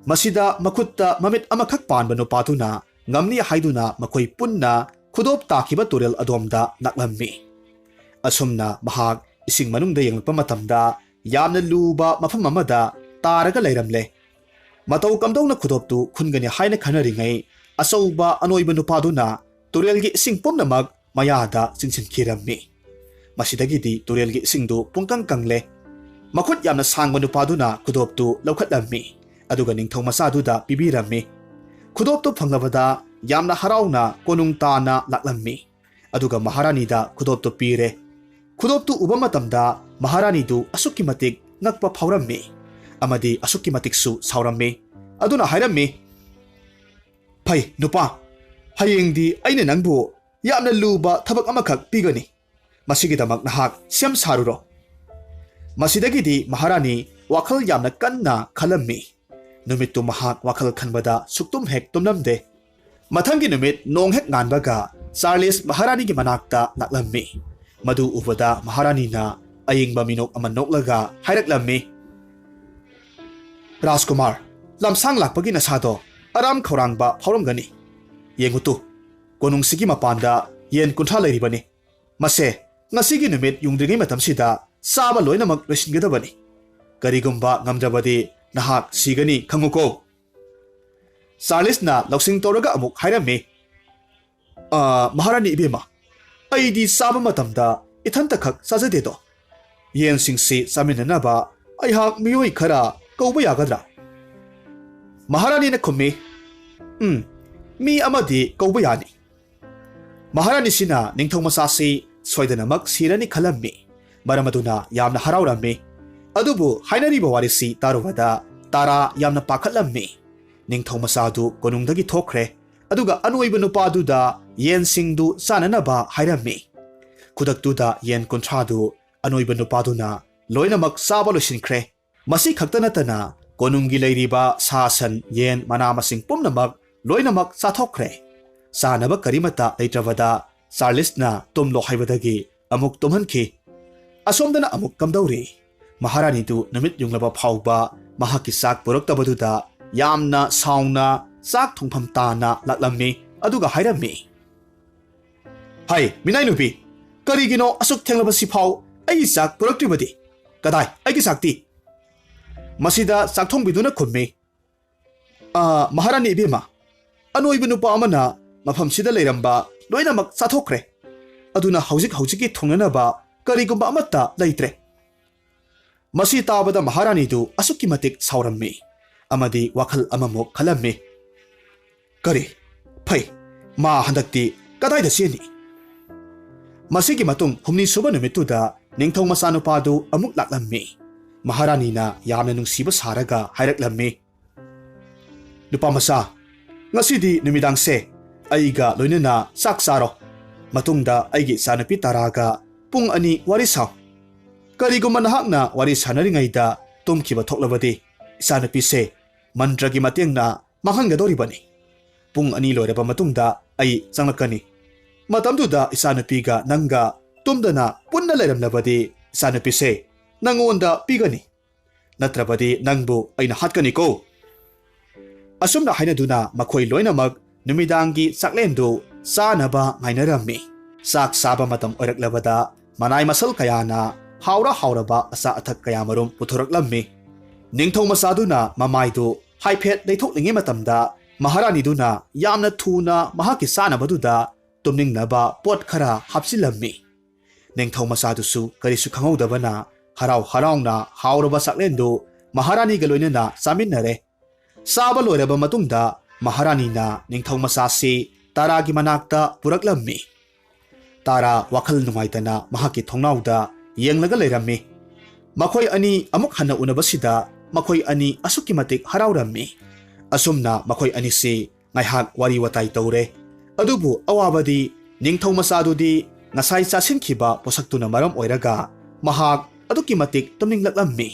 ꯃꯁꯤꯗ ꯃꯈꯨꯠꯇ ꯃꯃꯤꯠ ꯑꯃꯈꯛ ꯄꯥꯟꯕ ꯅꯨꯄꯥꯗꯨꯅ ꯉꯝꯅꯤ ꯍꯥꯏꯗꯨꯅ ꯃꯈꯣꯏ ꯄꯨꯟꯅ ꯈꯨꯗꯣꯞ ꯇꯥꯈꯤꯕ ꯇꯨꯔꯦꯜ ꯑꯗꯣꯝꯗ ꯂꯥꯛꯂꯝꯃꯤ꯫ ꯑꯁꯨꯝꯅ ꯃꯍꯥꯛ ꯏꯁꯤꯡ ꯃꯅꯨꯡꯗ ꯌꯦꯡꯂꯛꯄ ꯃꯇꯝꯗ ꯌꯥꯝꯅ ꯂꯨꯕ ꯃꯐꯝ ꯑꯃꯗ ꯇꯥꯔꯒ ꯂꯩꯔꯝꯂꯦ꯫ ꯃꯇꯧ ꯀꯝꯗꯧꯅ ꯈꯨꯗꯣꯞꯇꯨ ꯈꯨꯟꯒꯅꯤ ꯍꯥꯏꯅ ꯈꯟꯅꯔꯤꯉꯩ, ꯑꯆꯧꯕ ꯑꯅꯣꯏꯕ ꯅꯨꯄꯥꯗꯨꯅ ꯇꯨꯔꯦꯜꯒꯤ ꯏꯁꯤꯡ ꯄꯨꯝꯅꯃꯛ ꯃꯌꯥꯗ ꯆꯤꯡꯁꯤꯟꯈꯤꯔꯝꯃꯤ꯫ ꯃꯁꯤꯗꯒꯤꯗꯤ ꯇꯨꯔꯦꯜꯒꯤ ꯏꯁꯤꯡꯗꯨ ꯄꯨꯡꯀꯪ ꯀꯪꯂꯦ꯫ ꯃꯈꯨꯠ ꯌꯥꯝꯅ ꯁꯥꯡꯕ ꯅꯨꯄꯥꯗꯨꯅ ꯈꯨꯗꯣꯞꯇꯨ ꯂꯧꯈꯠꯂꯝꯃꯤ, ꯑꯗꯨꯒ ꯅꯤꯡꯊꯧ ꯃꯆꯥꯗꯨꯗ ꯄꯤꯕꯤꯔꯝꯃꯤ꯫ ꯈꯨꯗꯣꯞꯇꯨ ꯐꯪꯂꯕꯗ ꯌꯥꯝꯅ ꯍꯔꯥꯎꯅ ꯀꯣꯅꯨꯡ ꯇꯥꯅ ꯂꯥꯛꯂꯝꯃꯤ, ꯑꯗꯨꯒ ꯃꯍꯥꯔꯥꯅꯤꯗ ꯈꯨꯗꯣꯞꯇꯨ ꯄꯤꯔꯦ꯫ ꯈꯨꯗꯣꯞꯇꯨ ꯎꯕ ꯃꯇꯝꯗ ꯃꯍꯥꯔꯥꯅꯤꯗꯨ ꯑꯁꯨꯛꯀꯤ ꯃꯇꯤꯛ ꯉꯛꯄ ꯐꯥꯎꯔꯝꯃꯤ ꯑꯃꯗꯤ ꯑꯁꯨꯛꯀꯤ ꯃꯇꯤꯛꯁꯨ ꯁꯥꯎꯔꯝꯃꯤ꯫ ꯑꯗꯨꯅ ꯍꯥꯏꯔꯝꯃꯤ, "ꯐꯩ ꯅꯨꯄꯥ, ꯍꯌꯦꯡꯗꯤ ꯑꯩꯅ ꯅꯪꯕꯨ ꯌꯥꯝꯅ ꯂꯨꯕ ꯊꯕꯛ ꯑꯃꯈꯛ ꯄꯤꯒꯅꯤ꯫ ꯃꯁꯤꯒꯤꯗꯃꯛ ꯅꯍꯥꯛ ꯁꯦꯝ ꯁꯥꯔꯨꯔꯣ꯫" ꯃꯁꯤꯗꯒꯤꯗꯤ ꯃꯍꯥꯔꯥꯅꯤ ꯋꯥꯈꯜ ꯌꯥꯝꯅ ꯀꯟꯅ ꯈꯜꯂꯝꯃꯤ꯫ ꯅꯨꯃꯤꯠꯇꯨ ꯃꯍꯥꯛ ꯋꯥꯈꯜ ꯈꯟꯕꯗ ꯁꯨꯛꯇꯨꯝ ꯍꯦꯛ ꯇꯨꯝꯂꯝꯗꯦ꯫ ꯃꯊꯪꯒꯤ ꯅꯨꯃꯤꯠ ꯅꯣꯡ ꯍꯦꯛ ꯉꯥꯟꯕꯒ ꯆꯥꯔꯂꯤꯁ ꯃꯍꯥꯔꯥꯅꯤꯒꯤ ꯃꯅꯥꯛꯇ ꯂꯥꯛꯂꯝꯃꯤ꯫ ꯃꯗꯨ ꯎꯕꯗ ꯃꯍꯥꯔꯥꯅꯤꯅ ꯑꯌꯤꯡꯕ ꯃꯤꯅꯣꯛ ꯑꯃ ꯅꯣꯛꯂꯒ ꯍꯥꯏꯔꯛꯂꯝꯃꯤ, "ꯔꯥꯖꯀꯨꯃꯥꯔ, ꯂꯝꯁꯥꯡ ꯂꯥꯛꯄꯒꯤ ꯅꯁꯥꯗꯣ ꯑꯔꯥꯝ ꯈꯧꯔꯥꯡꯕ ꯐꯥꯎꯔꯝꯒꯅꯤ꯫ ꯌꯦꯡꯉꯨ ꯇꯨ, ꯀꯣꯅꯨꯡꯁꯤꯒꯤ ꯃꯄꯥꯟꯗ ꯌꯦꯟ ꯀꯨꯟꯊ꯭ꯔꯥ ꯂꯩꯔꯤꯕꯅꯤ꯫ ꯃꯁꯦ ꯉꯁꯤꯒꯤ ꯅꯨꯃꯤꯠ ꯌꯨꯡꯗ꯭ꯔꯤꯉꯩ ꯃꯇꯝꯁꯤꯗ ꯆꯥꯕ ꯂꯣꯏꯅꯃꯛ ꯂꯣꯏꯁꯤꯟꯒꯗꯕꯅꯤ꯫ ꯀꯔꯤꯒꯨꯝꯕ ꯉꯝꯗ꯭ꯔꯕꯗꯤ ꯅꯍꯥꯛ ꯁꯤꯒꯅꯤ, ꯈꯪꯉꯨꯀꯣ꯫" ꯆꯥꯔꯂꯤꯁꯅ ꯂꯧꯁꯤꯡ ꯇꯧꯔꯒ ꯑꯃꯨꯛ ꯍꯥꯏꯔꯝꯃꯤ, "ꯑ, ꯃꯍꯥꯔꯥꯅꯤ ꯏꯕꯦꯝꯃ, ꯑꯩꯗꯤ ꯆꯥꯕ ꯃꯇꯝꯗ ꯏꯊꯟꯇꯈꯛ ꯆꯥꯖꯗꯦꯗꯣ꯫ ꯌꯦꯟꯁꯤꯡꯁꯤ ꯆꯥꯃꯤꯟꯅꯅꯕ ꯑꯩꯍꯥꯛ ꯃꯤꯑꯣꯏ ꯈꯔ ꯀꯧꯕ ꯌꯥꯒꯗ꯭ꯔꯥ?" ꯃꯍꯥꯔꯥꯅꯤꯅ ꯈꯨꯝꯃꯤ, "ꯎꯝ, ꯃꯤ ꯑꯃꯗꯤ ꯀꯧꯕ ꯌꯥꯅꯤ꯫" ꯃꯍꯥꯔꯥꯅꯤꯁꯤꯅ ꯅꯤꯡꯊꯧ ꯃꯆꯥꯁꯤ ꯁꯣꯏꯗꯅꯃꯛ ꯁꯤꯔꯅꯤ ꯈꯜꯂꯝꯃꯤ꯫ ꯃꯔꯝ ꯑꯗꯨꯅ ꯌꯥꯝꯅ ꯍꯔꯥꯎꯔꯝꯃꯤ꯫ ꯑꯗꯨꯕꯨ ꯍꯥꯏꯅꯔꯤꯕ ꯋꯥꯔꯤꯁꯤ ꯇꯥꯔꯨꯕꯗ ꯇꯥꯔꯥ ꯌꯥꯝꯅ ꯄꯥꯈꯠꯂꯝꯃꯤ꯫ ꯅꯤꯡꯊꯧ ꯃꯆꯥꯗꯨ ꯀꯣꯅꯨꯡꯗꯒꯤ ꯊꯣꯛꯈ꯭ꯔꯦ꯫ ꯑꯗꯨꯒ ꯑꯅꯣꯏꯕ ꯅꯨꯄꯥꯗꯨꯗ ꯌꯦꯟꯁꯤꯡꯗꯨ ꯆꯥꯅꯅꯕ ꯍꯥꯏꯔꯝꯃꯤ꯫ ꯈꯨꯗꯛꯇꯨꯗ ꯌꯦꯟ ꯀꯨꯟꯊ꯭ꯔꯥꯗꯨ ꯑꯅꯣꯏꯕ ꯅꯨꯄꯥꯗꯨꯅ ꯂꯣꯏꯅꯃꯛ ꯆꯥꯕ ꯂꯣꯏꯁꯤꯟꯈ꯭ꯔꯦ꯫ ꯃꯁꯤ ꯈꯛꯇ ꯅꯠꯇꯅ ꯀꯣꯅꯨꯡꯒꯤ ꯂꯩꯔꯤꯕ ꯁꯥ ꯁꯟ, ꯌꯦꯟ, ꯃꯅꯥ ꯃꯁꯤꯡ ꯄꯨꯝꯅꯃꯛ ꯂꯣꯏꯅꯃꯛ ꯆꯥꯊꯣꯛꯈ꯭ꯔꯦ꯫ ꯆꯥꯅꯕ ꯀꯔꯤꯃꯠꯇ ꯂꯩꯇ꯭ꯔꯕꯗ ꯆꯥꯔꯂꯤꯁꯅ ꯇꯨꯝꯂꯣ ꯍꯥꯏꯕꯗꯒꯤ ꯑꯃꯨꯛ ꯇꯨꯝꯍꯟꯈꯤ꯫ ꯑꯁꯣꯝꯗꯅ ꯑꯃꯨꯛ ꯀꯝꯗꯧꯔꯤ? ꯃꯍꯥꯔꯥꯅꯤꯗꯨ ꯅꯨꯃꯤꯠ ꯌꯨꯡꯂꯕ ꯐꯥꯎꯕ ꯃꯍꯥꯛꯀꯤ ꯆꯥꯛ ꯄꯨꯔꯛꯇꯕꯗꯨꯗ ꯌꯥꯝꯅ ꯁꯥꯎꯅ ꯆꯥꯛ ꯊꯣꯡꯐꯝ ꯇꯥꯅ ꯂꯥꯛꯂꯝꯃꯤ꯫ ꯑꯗꯨꯒ ꯍꯥꯏꯔꯝꯃꯤ, "ꯍꯩ, ꯃꯤꯅꯥꯏ ꯅꯨꯄꯤ, ꯀꯔꯤꯒꯤꯅꯣ ꯑꯁꯨꯛ ꯊꯦꯡꯂꯕꯁꯤꯐꯥꯎ ꯑꯩꯒꯤ ꯆꯥꯛ ꯄꯨꯔꯛꯇ꯭ꯔꯤꯕꯗꯤ? ꯀꯗꯥꯏ ꯑꯩꯒꯤ ꯆꯥꯛꯇꯤ?" ꯃꯁꯤꯗ ꯆꯥꯛꯊꯣꯡꯕꯤꯗꯨꯅ ꯈꯨꯝꯃꯤ, "ꯑꯥ, ꯃꯍꯥꯔꯥꯅꯤ ꯏꯕꯦꯝꯃ, ꯑꯅꯣꯏꯕ ꯅꯨꯄꯥ ꯑꯃꯅ ꯃꯐꯝꯁꯤꯗ ꯂꯩꯔꯝꯕ ꯂꯣꯏꯅꯃꯛ ꯆꯥꯊꯣꯛꯈ꯭ꯔꯦ꯫ ꯑꯗꯨꯅ ꯍꯧꯖꯤꯛ ꯍꯧꯖꯤꯛꯀꯤ ꯊꯣꯡꯅꯅꯕ ꯀꯔꯤꯒꯨꯝꯕ ꯑꯃꯠꯇ ꯂꯩꯇ꯭ꯔꯦ꯫" ꯃꯁꯤ ꯇꯥꯕꯗ ꯃꯍꯥꯔꯥꯅꯤꯗꯨ ꯑꯁꯨꯛꯀꯤ ꯃꯇꯤꯛ ꯁꯥꯎꯔꯝꯃꯤ ꯑꯃꯗꯤ ꯋꯥꯈꯜ ꯑꯃꯃꯨꯛ ꯈꯜꯂꯝꯃꯤ꯫ "ꯀꯔꯤ? ꯐꯩ, ꯃꯥ ꯍꯟꯗꯛꯇꯤ ꯀꯗꯥꯏꯗ ꯆꯦꯟꯅꯤ?" ꯃꯁꯤꯒꯤ ꯃꯇꯨꯡ ꯍꯨꯝꯅꯤ ꯁꯨꯕ ꯅꯨꯃꯤꯠꯇꯨꯗ ꯅꯤꯡꯊꯧ ꯃꯆꯥꯅꯨꯄꯥꯗꯨ ꯑꯃꯨꯛ ꯂꯥꯛꯂꯝꯃꯤ꯫ ꯃꯍꯥꯔꯥꯅꯤꯅ ꯌꯥꯝꯅ ꯅꯨꯡꯁꯤꯕ ꯁꯥꯔꯒ ꯍꯥꯏꯔꯛꯂꯝꯃꯤ, "ꯅꯨꯄꯥ ꯃꯆꯥ, ꯉꯁꯤꯗꯤ ꯅꯨꯃꯤꯗꯥꯡꯁꯦ ꯑꯩꯒ ꯂꯣꯏꯅꯅ ꯆꯥꯛ ꯆꯥꯔꯣ꯫ ꯃꯇꯨꯡꯗ ꯑꯩꯒꯤ ꯏꯆꯥꯅꯨꯄꯤ ꯇꯥꯔꯥꯒ ꯄꯨꯡ ꯑꯅꯤ ꯋꯥꯔꯤ ꯁꯥꯎ꯫ ꯀꯔꯤꯒꯨꯝꯕ ꯅꯍꯥꯛꯅ ꯋꯥꯔꯤ ꯁꯥꯟꯅꯔꯤꯉꯩꯗ ꯇꯨꯝꯈꯤꯕ ꯊꯣꯛꯂꯕꯗꯤ ꯏꯆꯥꯅꯨꯄꯤꯁꯦ ꯃꯟꯇ꯭ꯔꯒꯤ ꯃꯇꯦꯡꯅ ꯃꯥꯡꯍꯟꯒꯗꯧꯔꯤꯕꯅꯤ꯫ ꯄꯨꯡ ꯑꯅꯤ ꯂꯣꯏꯔꯕ ꯃꯇꯨꯡꯗ ꯑꯩ ꯆꯪꯂꯛꯀꯅꯤ꯫ ꯃꯇꯝꯗꯨꯗ ꯏꯆꯥꯅꯨꯄꯤꯒ ꯅꯪꯒ ꯇꯨꯝꯗꯅ ꯄꯨꯟꯅ ꯂꯩꯔꯝꯂꯕꯗꯤ ꯏꯆꯥꯅꯨꯄꯤꯁꯦ ꯅꯪꯉꯣꯟꯗ ꯄꯤꯒꯅꯤ꯫ ꯅꯠꯇ꯭ꯔꯕꯗꯤ ꯅꯪꯕꯨ ꯑꯩꯅ ꯍꯥꯠꯀꯅꯤꯀꯣ꯫" ꯑꯁꯨꯝꯅ ꯍꯥꯏꯅꯗꯨꯅ ꯃꯈꯣꯏ ꯂꯣꯏꯅꯃꯛ ꯅꯨꯃꯤꯗꯥꯡꯒꯤ ꯆꯥꯛꯂꯦꯟꯗꯨ ꯆꯥꯅꯕ ꯉꯥꯏꯅꯔꯝꯃꯤ꯫ ꯆꯥꯛ ꯆꯥꯕ ꯃꯇꯝ ꯑꯣꯏꯔꯛꯂꯕꯗ ꯃꯅꯥꯏ ꯃꯁꯜ ꯀꯌꯥꯅ ꯍꯥꯎꯔ ꯍꯥꯎꯔꯕ ꯑꯆꯥ ꯑꯊꯛ ꯀꯌꯥꯃꯔꯨꯝ ꯄꯨꯊꯣꯔꯛꯂꯝꯃꯤ꯫ ꯅꯤꯡꯊꯧ ꯃꯆꯥꯗꯨꯅ ꯃꯃꯥꯏꯗꯨ ꯍꯥꯏꯐꯦꯠ ꯂꯩꯊꯣꯛꯂꯤꯉꯩ ꯃꯇꯝꯗ ꯃꯍꯥꯔꯥꯅꯤꯗꯨꯅ ꯌꯥꯝꯅ ꯊꯨꯅ ꯃꯍꯥꯛꯀꯤ ꯆꯥꯅꯕꯗꯨꯗ ꯇꯨꯝꯅꯤꯡꯅꯕ ꯄꯣꯠ ꯈꯔ ꯍꯥꯞꯆꯤꯜꯂꯝꯃꯤ꯫ ꯅꯤꯡꯊꯧ ꯃꯆꯥꯗꯨꯁꯨ ꯀꯔꯤꯁꯨ ꯈꯪꯍꯧꯗꯕꯅ ꯍꯔꯥꯎ ꯍꯔꯥꯎꯅ ꯍꯥꯎꯔꯕ ꯆꯥꯛꯂꯦꯟꯗꯨ ꯃꯍꯥꯔꯥꯅꯤꯒ ꯂꯣꯏꯅꯅ ꯆꯥꯃꯤꯟꯅꯔꯦ꯫ ꯆꯥꯕ ꯂꯣꯏꯔꯕ ꯃꯇꯨꯡꯗ ꯃꯍꯥꯔꯥꯅꯤꯅ ꯅꯤꯡꯊꯧ ꯃꯆꯥꯁꯤ ꯇꯥꯔꯥꯒꯤ ꯃꯅꯥꯛꯇ ꯄꯨꯔꯛꯂꯝꯃꯤ꯫ ꯇꯥꯔꯥ ꯋꯥꯈꯜ ꯅꯨꯡꯉꯥꯏꯇꯅ ꯃꯍꯥꯛꯀꯤ ꯊꯣꯡꯅꯥꯎꯗ ꯌꯦꯡꯂꯒ ꯂꯩꯔꯝꯃꯤ꯫ ꯃꯈꯣꯏ ꯑꯅꯤ ꯑꯃꯨꯛ ꯍꯟꯅ ꯎꯅꯕꯁꯤꯗ ꯃꯈꯣꯏ ꯑꯅꯤ ꯑꯁꯨꯛꯀꯤ ꯃꯇꯤꯛ ꯍꯔꯥꯎꯔꯝꯃꯤ꯫ ꯑꯁꯨꯝꯅ ꯃꯈꯣꯏ ꯑꯅꯤꯁꯤ ꯉꯥꯏꯍꯥꯛ ꯋꯥꯔꯤ ꯋꯥꯇꯥꯏ ꯇꯧꯔꯦ꯫ ꯑꯗꯨꯕꯨ ꯑꯋꯥꯕꯗꯤ ꯅꯤꯡꯊꯧ ꯃꯆꯥꯗꯨꯗꯤ ꯉꯁꯥꯏ ꯆꯥꯁꯤꯟꯈꯤꯕ ꯄꯣꯠꯁꯛꯇꯨꯅ ꯃꯔꯝ ꯑꯣꯏꯔꯒ ꯃꯍꯥꯛ ꯑꯗꯨꯛꯀꯤ ꯃꯇꯤꯛ ꯇꯨꯝꯅꯤꯡꯂꯛꯂꯝꯃꯤ꯫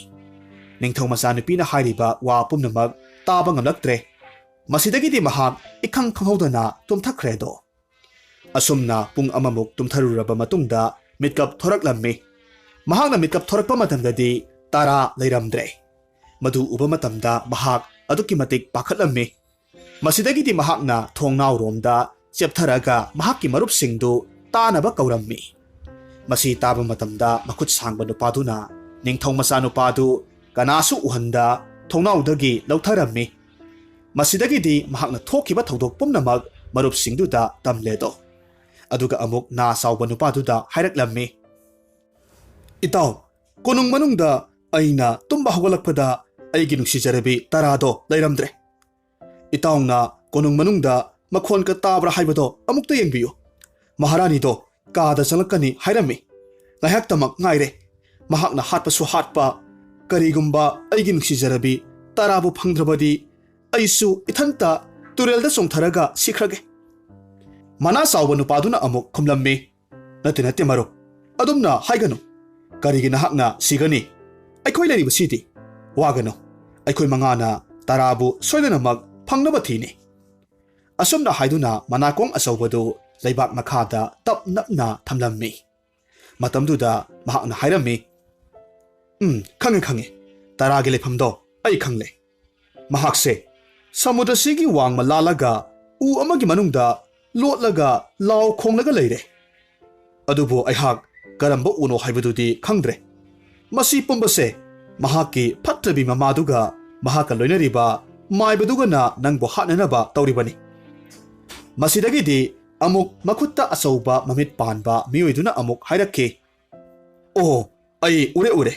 ꯅꯤꯡꯊꯧ ꯃꯆꯥꯅꯨꯄꯤꯅ ꯍꯥꯏꯔꯤꯕ ꯋꯥ ꯄꯨꯝꯅꯃꯛ ꯇꯥꯕ ꯉꯝꯂꯛꯇ꯭ꯔꯦ꯫ ꯃꯁꯤꯗꯒꯤꯗꯤ ꯃꯍꯥꯛ ꯏꯈꯪ ꯈꯪꯍꯧꯗꯅ ꯇꯨꯝꯊꯈ꯭ꯔꯦꯗꯣ꯫ ꯑꯁꯨꯝꯅ ꯄꯨꯡ ꯑꯃꯃꯨꯛ ꯇꯨꯝꯊꯔꯨꯔꯕ ꯃꯇꯨꯡꯗ ꯃꯤꯠꯀꯞ ꯊꯣꯔꯛꯂꯝꯃꯤ꯫ ꯃꯍꯥꯛꯅ ꯃꯤꯠꯀꯞ ꯊꯣꯔꯛꯄ ꯃꯇꯝꯗꯗꯤ ꯇꯥꯔꯥ ꯂꯩꯔꯝꯗ꯭ꯔꯦ꯫ ꯃꯗꯨ ꯎꯕ ꯃꯇꯝꯗ ꯃꯍꯥꯛ ꯑꯗꯨꯛꯀꯤ ꯃꯇꯤꯛ ꯄꯥꯈꯠꯂꯝꯃꯤ꯫ ꯃꯁꯤꯗꯒꯤꯗꯤ ꯃꯍꯥꯛꯅ ꯊꯣꯡꯅꯥꯎꯔꯣꯝꯗ ꯆꯦꯞꯊꯔꯒ ꯃꯍꯥꯛꯀꯤ ꯃꯔꯨꯞꯁꯤꯡꯗꯨ ꯇꯥꯅꯕ ꯀꯧꯔꯝꯃꯤ꯫ ꯃꯁꯤ ꯇꯥꯕ ꯃꯇꯝꯗ ꯃꯈꯨꯠ ꯁꯥꯡꯕ ꯅꯨꯄꯥꯗꯨꯅ ꯅꯤꯡꯊꯧ ꯃꯆꯥ ꯅꯨꯄꯥꯗꯨ ꯀꯅꯥꯁꯨ ꯎꯍꯟꯗ ꯊꯣꯡꯅꯥꯎꯗꯒꯤ ꯂꯧꯊꯔꯝꯃꯤ꯫ ꯃꯁꯤꯗꯒꯤꯗꯤ ꯃꯍꯥꯛꯅ ꯊꯣꯛꯈꯤꯕ ꯊꯧꯗꯣꯛ ꯄꯨꯝꯅꯃꯛ ꯃꯔꯨꯞꯁꯤꯡꯗꯨꯗ ꯇꯝꯂꯦꯗꯣ꯫ ꯑꯗꯨꯒ ꯑꯃꯨꯛ ꯅꯥ ꯆꯥꯎꯕ ꯅꯨꯄꯥꯗꯨꯗ ꯍꯥꯏꯔꯛꯂꯝꯃꯤ, "ꯏꯇꯥꯎ, ꯀꯣꯅꯨꯡ ꯃꯅꯨꯡꯗ ꯑꯩꯅ ꯇꯨꯝꯕ ꯍꯧꯒꯠꯂꯛꯄꯗ ꯑꯩꯒꯤ ꯅꯨꯡꯁꯤꯖꯔꯕꯤ ꯇꯔꯥꯗꯣ ꯂꯩꯔꯝꯗ꯭ꯔꯦ꯫ ꯏꯇꯥꯎꯅ ꯀꯣꯅꯨꯡ ꯃꯅꯨꯡꯗ ꯃꯈꯣꯟꯒ ꯇꯥꯕ꯭ꯔꯥ ꯍꯥꯏꯕꯗꯣ ꯑꯃꯨꯛꯇ ꯌꯦꯡꯕꯤꯌꯨ꯫ ꯃꯍꯥꯔꯥꯅꯤꯗꯣ ꯀꯥꯗ ꯆꯪꯂꯛꯀꯅꯤ ꯍꯥꯏꯔꯝꯃꯤ꯫ ꯉꯥꯏꯍꯥꯛꯇꯃꯛ ꯉꯥꯏꯔꯦ꯫ ꯃꯍꯥꯛꯅ ꯍꯥꯠꯄꯁꯨ ꯍꯥꯠꯄ꯫ ꯀꯔꯤꯒꯨꯝꯕ ꯑꯩꯒꯤ ꯅꯨꯡꯁꯤꯖꯔꯕꯤ ꯇꯔꯥꯕꯨ ꯐꯪꯗ꯭ꯔꯕꯗꯤ ꯑꯩꯁꯨ ꯏꯊꯟꯇ ꯇꯨꯔꯦꯜꯗ ꯆꯣꯡꯊꯔꯒ ꯁꯤꯈ꯭ꯔꯒꯦ꯫" ꯃꯅꯥ ꯆꯥꯎꯕ ꯅꯨꯄꯥꯗꯨꯅ ꯑꯃꯨꯛ ꯈꯨꯝꯂꯝꯃꯤ, "ꯅꯠꯇꯦ, ꯅꯠꯇꯦ ꯃꯔꯨꯞ, ꯑꯗꯨꯝꯅ ꯍꯥꯏꯒꯅꯨ꯫ ꯀꯔꯤꯒꯤ ꯅꯍꯥꯛꯅ ꯁꯤꯒꯅꯤ? ꯑꯩꯈꯣꯏ ꯂꯩꯔꯤꯕꯁꯤꯗꯤ꯫ ꯋꯥꯒꯅꯨ, ꯑꯩꯈꯣꯏ ꯃꯉꯥꯅ ꯇꯔꯥꯕꯨ ꯁꯣꯏꯗꯅꯃꯛ ꯐꯪꯅꯕ ꯊꯤꯅꯤ꯫" ꯑꯁꯨꯝꯅ ꯍꯥꯏꯗꯨꯅ ꯃꯅꯥꯀꯣꯡ ꯑꯆꯧꯕꯗꯨ ꯂꯩꯕꯥꯛ ꯃꯈꯥꯗ ꯇꯞ ꯅꯞꯅ ꯊꯝꯂꯝꯃꯤ꯫ ꯃꯇꯝꯗꯨꯗ ꯃꯍꯥꯛꯅ ꯍꯥꯏꯔꯝꯃꯤ, "ꯎꯝ, ꯈꯪꯉꯦ, ꯈꯪꯉꯦ꯫ ꯇꯔꯥꯒꯤ ꯂꯩꯐꯝꯗꯣ ꯑꯩ ꯈꯪꯂꯦ꯫ ꯃꯍꯥꯛꯁꯦ ꯁꯃꯨꯗ꯭ꯔꯁꯤꯒꯤ ꯋꯥꯡꯃ ꯂꯥꯜꯂꯒ ꯎ ꯑꯃꯒꯤ ꯃꯅꯨꯡꯗ ꯂꯣꯠꯂꯒ ꯂꯥꯎ ꯈꯣꯡꯂꯒ ꯂꯩꯔꯦ꯫ ꯑꯗꯨꯕꯨ ꯑꯩꯍꯥꯛ ꯀꯔꯝꯕ ꯎꯅꯣ ꯍꯥꯏꯕꯗꯨꯗꯤ ꯈꯪꯗ꯭ꯔꯦ꯫ ꯃꯁꯤ ꯄꯨꯝꯕꯁꯦ ꯃꯍꯥꯛꯀꯤ ꯐꯠꯇ꯭ꯔꯕꯤ ꯃꯃꯥꯗꯨꯒ ꯃꯍꯥꯛꯀ ꯂꯣꯏꯅꯔꯤꯕ ꯃꯥꯏꯕꯗꯨꯒꯅ ꯅꯪꯕꯨ ꯍꯥꯠꯅꯅꯕ ꯇꯧꯔꯤꯕꯅꯤ꯫" ꯃꯁꯤꯗꯒꯤꯗꯤ ꯑꯃꯨꯛ ꯃꯈꯨꯠꯇ ꯑꯆꯧꯕ ꯃꯃꯤꯠ ꯄꯥꯟꯕ ꯃꯤꯑꯣꯏꯗꯨꯅ ꯑꯃꯨꯛ ꯍꯥꯏꯔꯛꯈꯤ, "ꯑꯣ, ꯑꯩ ꯎꯔꯦ, ꯎꯔꯦ꯫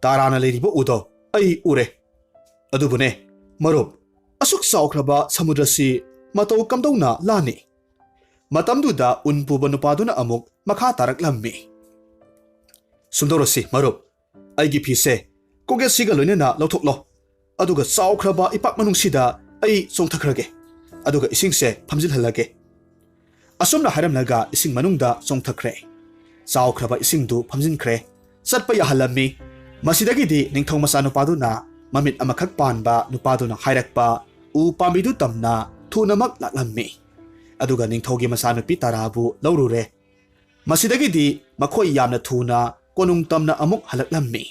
ꯇꯔꯥꯅ ꯂꯩꯔꯤꯕ ꯎꯗꯣ ꯑꯩ ꯎꯔꯦ꯫ ꯑꯗꯨꯕꯨꯅꯦ, ꯃꯔꯨꯞ, ꯑꯁꯨꯛ ꯆꯥꯎꯈ꯭ꯔꯕ ꯁꯃꯨꯗ꯭ꯔꯁꯤ ꯃꯇꯧ ꯀꯝꯗꯧꯅ ꯂꯥꯟꯅꯤ?" ꯃꯇꯝꯗꯨꯗ ꯎꯟ ꯄꯨꯕ ꯅꯨꯄꯥꯗꯨꯅ ꯑꯃꯨꯛ ꯃꯈꯥ ꯇꯥꯔꯛꯂꯝꯃꯤ, "ꯁꯨꯝꯗꯧꯔꯁꯤ, ꯃꯔꯨꯞ, ꯑꯩꯒꯤ ꯐꯤꯁꯦ ꯀꯣꯛꯌꯦꯠꯁꯤꯒ ꯂꯣꯏꯅꯅ ꯂꯧꯊꯣꯛꯂꯣ, ꯑꯗꯨꯒ ꯆꯥꯎꯈ꯭ꯔꯕ ꯏꯄꯥꯛ ꯃꯅꯨꯡꯁꯤꯗ ꯑꯩ ꯆꯣꯡꯊꯈ꯭ꯔꯒꯦ꯫ ꯑꯗꯨꯒ ꯏꯁꯤꯡꯁꯦ ꯐꯝꯖꯤꯜꯍꯜꯂꯒꯦ꯫ ꯑꯁꯨꯝꯅ ꯍꯥꯏꯔꯝꯂꯒ ꯏꯁꯤꯡ ꯃꯅꯨꯡꯗ ꯆꯣꯡꯊꯈ꯭ꯔꯦ꯫ ꯆꯥꯎꯈ꯭ꯔꯕ ꯏꯁꯤꯡꯗꯨ ꯐꯝꯖꯤꯟꯈ꯭ꯔꯦ꯫ ꯆꯠꯄ ꯌꯥꯍꯜꯂꯝꯃꯤ꯫ ꯃꯁꯤꯗꯒꯤꯗꯤ ꯅꯤꯡꯊꯧ ꯃꯆꯥꯅꯨꯄꯥꯗꯨꯅ ꯃꯃꯤꯠ ꯑꯃꯈꯛ ꯄꯥꯟꯕ ꯅꯨꯄꯥꯗꯨꯅ ꯍꯥꯏꯔꯛꯄ ꯎ ꯄꯥꯝꯕꯤꯗꯨ ꯇꯝꯅ ꯊꯨꯅꯃꯛ ꯂꯥꯛꯂꯝꯃꯤ꯫ ꯑꯗꯨꯒ ꯅꯤꯡꯊꯧꯒꯤ ꯃꯆꯥꯅꯨꯄꯤ ꯇꯥꯔꯥꯕꯨ ꯂꯧꯔꯨꯔꯦ꯫ ꯃꯁꯤꯗꯒꯤꯗꯤ ꯃꯈꯣꯏ ꯌꯥꯝꯅ ꯊꯨꯅ ꯀꯣꯅꯨꯡ ꯇꯝꯅ ꯑꯃꯨꯛ ꯍꯜꯂꯛꯂꯝꯃꯤ꯫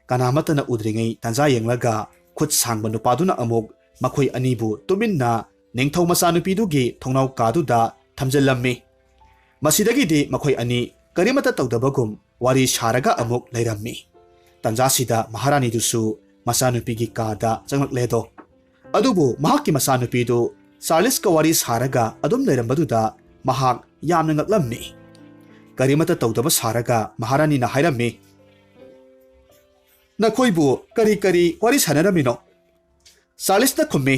ꯀꯅꯥꯃꯠꯇꯅ ꯎꯗ꯭ꯔꯤꯉꯩ ꯇꯥꯟꯖꯥ ꯌꯦꯡꯂꯒ ꯈꯨꯠ ꯁꯥꯡꯕ ꯅꯨꯄꯥꯗꯨꯅ ꯑꯃꯨꯛ ꯃꯈꯣꯏ ꯑꯅꯤꯕꯨ ꯇꯨꯃꯤꯟꯅ ꯅꯤꯡꯊꯧ ꯃꯆꯥꯅꯨꯄꯤꯗꯨꯒꯤ ꯊꯣꯡꯅꯥꯎ ꯀꯥꯗꯨꯗ ꯊꯝꯖꯤꯜꯂꯝꯃꯤ꯫ ꯃꯁꯤꯗꯒꯤꯗꯤ ꯃꯈꯣꯏ ꯑꯅꯤ ꯀꯔꯤꯃꯠꯇ ꯇꯧꯗꯕꯒꯨꯝ ꯋꯥꯔꯤ ꯁꯥꯔꯒ ꯑꯃꯨꯛ ꯂꯩꯔꯝꯃꯤ꯫ ꯇꯥꯟꯖꯥꯁꯤꯗ ꯃꯍꯥꯔꯥꯅꯤꯗꯨꯁꯨ ꯃꯆꯥꯅꯨꯄꯤꯒꯤ ꯀꯥꯗ ꯆꯪꯂꯛꯂꯦꯗꯣ꯫ ꯑꯗꯨꯕꯨ ꯃꯍꯥꯛꯀꯤ ꯃꯆꯥꯅꯨꯄꯤꯗꯨ ꯆꯥꯔꯂꯤꯁꯀ ꯋꯥꯔꯤ ꯁꯥꯔꯒ ꯑꯗꯨꯝ ꯂꯩꯔꯝꯕꯗꯨꯗ ꯃꯍꯥꯛ ꯌꯥꯝꯅ ꯉꯛꯂꯝꯃꯤ꯫ ꯀꯔꯤꯃꯠꯇ ꯇꯧꯗꯕ ꯁꯥꯔꯒ ꯃꯍꯥꯔꯥꯅꯤꯅ ꯍꯥꯏꯔꯝꯃꯤ, "ꯅꯈꯣꯏꯕꯨ ꯀꯔꯤ ꯀꯔꯤ ꯋꯥꯔꯤ ꯁꯥꯟꯅꯔꯝꯃꯤꯅꯣ?" ꯆꯥꯔꯂꯤꯁꯅ ꯈꯨꯝꯃꯤ,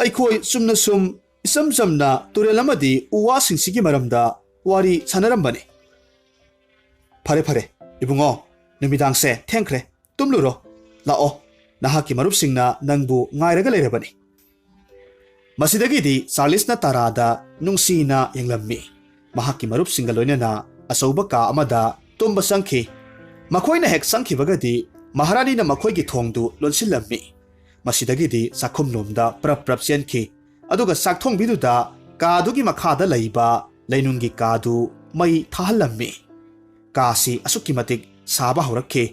"ꯑꯩꯈꯣꯏ ꯆꯨꯝꯅ ꯁꯨꯝ ꯏꯆꯝ ꯆꯝꯅ ꯇꯨꯔꯦꯜ ꯑꯃꯗꯤ ꯎ ꯋꯥꯁꯤꯡꯁꯤꯒꯤ ꯃꯔꯝꯗ ꯋꯥꯔꯤ ꯁꯥꯟꯅꯔꯝꯕꯅꯤ꯫" "ꯐꯔꯦ ꯐꯔꯦ, ꯏꯕꯨꯡꯉꯣ, ꯅꯨꯃꯤꯗꯥꯡꯁꯦ ꯊꯦꯡꯈ꯭ꯔꯦ, ꯇꯨꯝꯂꯨꯔꯣ꯫ ꯂꯥꯛꯑꯣ, ꯅꯍꯥꯛꯀꯤ ꯃꯔꯨꯞꯁꯤꯡꯅ ꯅꯪꯕꯨ ꯉꯥꯏꯔꯒ ꯂꯩꯔꯕꯅꯤ꯫" ꯃꯁꯤꯗꯒꯤꯗꯤ ꯆꯥꯔꯂꯤꯁꯅ ꯇꯥꯔꯥꯗ ꯅꯨꯡꯁꯤꯅ ꯌꯦꯡꯂꯝꯃꯤ꯫ ꯃꯍꯥꯛꯀꯤ ꯃꯔꯨꯞꯁꯤꯡꯒ ꯂꯣꯏꯅꯅ ꯑꯆꯧꯕ ꯀꯥ ꯑꯃꯗ ꯇꯨꯝꯕ ꯆꯪꯈꯤ꯫ ꯃꯈꯣꯏꯅ ꯍꯦꯛ ꯆꯪꯈꯤꯕꯒꯗꯤ ꯃꯍꯥꯔꯥꯅꯤꯅ ꯃꯈꯣꯏꯒꯤ ꯊꯣꯡꯗꯨ ꯂꯣꯟꯁꯤꯜꯂꯝꯃꯤ꯫ ꯃꯁꯤꯗꯒꯤꯗꯤ ꯆꯥꯛꯈꯨꯝꯂꯣꯝꯗ ꯄ꯭ꯔꯞ ꯄ꯭ꯔꯞ ꯆꯦꯟꯈꯤ꯫ ꯑꯗꯨꯒ ꯆꯥꯛꯊꯣꯡꯕꯤꯗꯨꯗ ꯀꯥꯗꯨꯒꯤ ꯃꯈꯥꯗ ꯂꯩꯕ ꯂꯩꯅꯨꯡꯒꯤ ꯀꯥꯗꯨ ꯃꯩ ꯊꯥꯍꯜꯂꯝꯃꯤ꯫ ꯀꯥꯁꯤ ꯑꯁꯨꯛꯀꯤ ꯃꯇꯤꯛ ꯁꯥꯕ ꯍꯧꯔꯛꯈꯤ꯫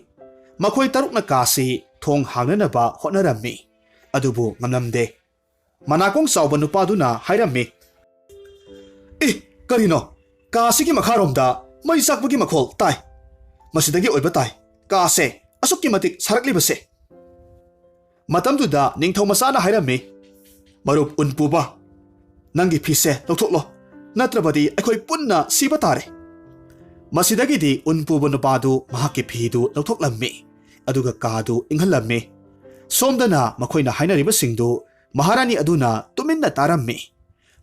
ꯃꯈꯣꯏ ꯇꯔꯨꯛꯅ ꯀꯥꯁꯤ ꯊꯣꯡ ꯍꯥꯡꯅꯅꯕ ꯍꯣꯠꯅꯔꯝꯃꯤ꯫ ꯑꯗꯨꯕꯨ ꯉꯝꯂꯝꯗꯦ꯫ ꯃꯅꯥꯀꯣꯡ ꯆꯥꯎꯕ ꯅꯨꯄꯥꯗꯨꯅ ꯍꯥꯏꯔꯝꯃꯤ, "ꯑꯦ, ꯀꯔꯤꯅꯣ? ꯀꯥꯁꯤꯒꯤ ꯃꯈꯥꯔꯣꯝꯗ ꯃꯩ ꯆꯥꯛꯄꯒꯤ ꯃꯈꯣꯜ ꯇꯥꯏ꯫ ꯃꯁꯤꯗꯒꯤ ꯑꯣꯏꯕ ꯇꯥꯏ ꯀꯥꯁꯦ ꯑꯁꯨꯛꯀꯤ ꯃꯇꯤꯛ ꯁꯥꯔꯛꯂꯤꯕꯁꯦ꯫" ꯃꯇꯝꯗꯨꯗ ꯅꯤꯡꯊꯧ ꯃꯆꯥꯅ ꯍꯥꯏꯔꯝꯃꯤ, "ꯃꯔꯨꯞ ꯎꯟ ꯄꯨꯕ, ꯅꯪꯒꯤ ꯐꯤꯁꯦ ꯂꯧꯊꯣꯛꯂꯣ, ꯅꯠꯇ꯭ꯔꯕꯗꯤ ꯑꯩꯈꯣꯏ ꯄꯨꯟꯅ ꯁꯤꯕ ꯇꯥꯔꯦ꯫" ꯃꯁꯤꯗꯒꯤꯗꯤ ꯎꯟ ꯄꯨꯕ ꯅꯨꯄꯥꯗꯨ ꯃꯍꯥꯛꯀꯤ ꯐꯤꯗꯨ ꯂꯧꯊꯣꯛꯂꯝꯃꯤ꯫ ꯑꯗꯨꯒ ꯀꯥꯗꯨ ꯏꯪꯍꯜꯂꯝꯃꯤ꯫ ꯁꯣꯝꯗꯅ ꯃꯈꯣꯏꯅ ꯍꯥꯏꯅꯔꯤꯕꯁꯤꯡꯗꯨ ꯃꯍꯥꯔꯥꯅꯤ ꯑꯗꯨꯅ ꯇꯨꯃꯤꯟꯅ ꯇꯥꯔꯝꯃꯤ꯫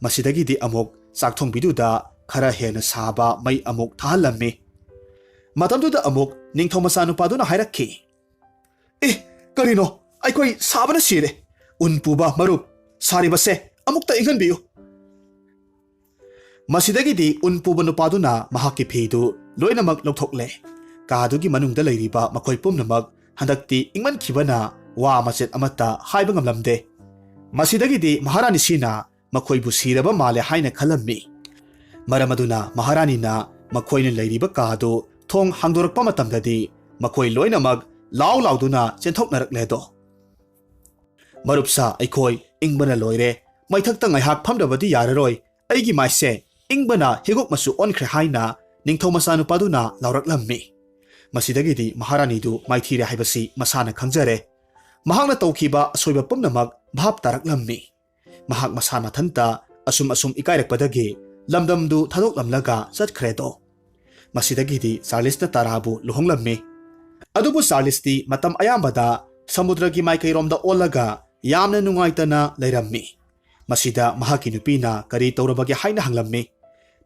ꯃꯁꯤꯗꯒꯤꯗꯤ ꯑꯃꯨꯛ ꯆꯥꯛꯊꯣꯡꯕꯤꯗꯨꯗ ꯈꯔ ꯍꯦꯟꯅ ꯁꯥꯕ ꯃꯩ ꯑꯃꯨꯛ ꯊꯥꯍꯜꯂꯝꯃꯤ꯫ ꯃꯇꯝꯗꯨꯗ ꯑꯃꯨꯛ ꯅꯤꯡꯊꯧ ꯃꯆꯥꯅꯨꯄꯥꯗꯨꯅ ꯍꯥꯏꯔꯛꯈꯤ, "ꯑꯦ, ꯀꯔꯤꯅꯣ? ꯑꯩꯈꯣꯏ ꯁꯥꯕꯅ ꯁꯤꯔꯦ꯫ ꯎꯟ ꯄꯨꯕ ꯃꯔꯨꯞ, ꯁꯥꯔꯤꯕꯁꯦ ꯑꯃꯨꯛꯇ ꯏꯪꯍꯟꯕꯤꯌꯨ꯫ ꯃꯁꯤꯗꯒꯤꯗꯤ ꯎꯟ ꯄꯨꯕ ꯅꯨꯄꯥꯗꯨꯅ ꯃꯍꯥꯛꯀꯤ ꯐꯤꯗꯨ ꯂꯣꯏꯅꯃꯛ ꯂꯧꯊꯣꯛꯂꯦ꯫ ꯀꯥꯗꯨꯒꯤ ꯃꯅꯨꯡꯗ ꯂꯩꯔꯤꯕ ꯃꯈꯣꯏ ꯄꯨꯝꯅꯃꯛ ꯍꯟꯗꯛꯇꯤ ꯏꯪꯃꯟꯈꯤꯕꯅ ꯋꯥ ꯃꯆꯦꯠ ꯑꯃꯠꯇ ꯍꯥꯏꯕ ꯉꯝꯂꯝꯗꯦ꯫ ꯃꯁꯤꯗꯒꯤꯗꯤ ꯃꯍꯥꯔꯥꯅꯤꯁꯤꯅ ꯃꯈꯣꯏꯕꯨ ꯁꯤꯔꯕ ꯃꯥꯜꯂꯦ ꯍꯥꯏꯅ ꯈꯜꯂꯝꯃꯤ꯫ ꯃꯔꯝ ꯑꯗꯨꯅ ꯃꯍꯥꯔꯥꯅꯤꯅ ꯃꯈꯣꯏꯅ ꯂꯩꯔꯤꯕ ꯀꯥꯗꯨ ꯊꯣꯡ ꯍꯥꯡꯗꯣꯔꯛꯄ ꯃꯇꯝꯗꯗꯤ ꯃꯈꯣꯏ ꯂꯣꯏꯅꯃꯛ ꯂꯥꯎ ꯂꯥꯎꯗꯨꯅ ꯆꯦꯟꯊꯣꯛꯅꯔꯛꯂꯦꯗꯣ꯫ "ꯃꯔꯨꯞꯁꯥ, ꯑꯩꯈꯣꯏ ꯏꯪꯕꯅ ꯂꯣꯏꯔꯦ꯫ ꯃꯩꯊꯛꯇ ꯉꯥꯏꯍꯥꯛ ꯐꯝꯗꯕꯗꯤ ꯌꯥꯔꯔꯣꯏ꯫ ꯑꯩꯒꯤ ꯃꯥꯏꯁꯦ ꯏꯪꯕꯅ ꯍꯤꯒꯣꯛ ꯃꯆꯨ ꯑꯣꯟꯈ꯭ꯔꯦ" ꯍꯥꯏꯅ ꯅꯤꯡꯊꯧ ꯃꯆꯥꯅꯨꯄꯥꯗꯨꯅ ꯂꯥꯎꯔꯛꯂꯝꯃꯤ꯫ ꯃꯁꯤꯗꯒꯤꯗꯤ ꯃꯍꯥꯔꯥꯅꯤꯗꯨ ꯃꯥꯏꯊꯤꯔꯦ ꯍꯥꯏꯕꯁꯤ ꯃꯁꯥꯅ ꯈꯪꯖꯔꯦ꯫ ꯃꯍꯥꯛꯅ ꯇꯧꯈꯤꯕ ꯑꯁꯣꯏꯕ ꯄꯨꯝꯅꯃꯛ ꯚꯥꯞ ꯇꯥꯔꯛꯂꯝꯃꯤ꯫ ꯃꯍꯥꯛ ꯃꯁꯥ ꯃꯊꯟꯇ ꯑꯁꯨꯝ ꯑꯁꯨꯝ ꯏꯀꯥꯏꯔꯛꯄꯗꯒꯤ ꯂꯝꯗꯝꯗꯨ ꯊꯥꯗꯣꯛꯂꯝꯂꯒ ꯆꯠꯈ꯭ꯔꯦꯗꯣ꯫ ꯃꯁꯤꯗꯒꯤꯗꯤ ꯆꯥꯔꯂꯤꯁꯅ ꯇꯥꯔꯥꯕꯨ ꯂꯨꯍꯣꯡꯂꯝꯃꯤ꯫ ꯑꯗꯨꯕꯨ ꯆꯥꯔꯂꯤꯁꯇꯤ ꯃꯇꯝ ꯑꯌꯥꯝꯕꯗ ꯁꯃꯨꯗ꯭ꯔꯒꯤ ꯃꯥꯏꯀꯩꯔꯣꯝꯗ ꯑꯣꯜꯂꯒ ꯌꯥꯝꯅ ꯅꯨꯡꯉꯥꯏꯇꯅ ꯂꯩꯔꯝꯃꯤ꯫ ꯃꯁꯤꯗ ꯃꯍꯥꯛꯀꯤ ꯅꯨꯄꯤꯅ ꯀꯔꯤ ꯇꯧꯔꯕꯒꯦ ꯍꯥꯏꯅ ꯍꯪꯂꯝꯃꯤ꯫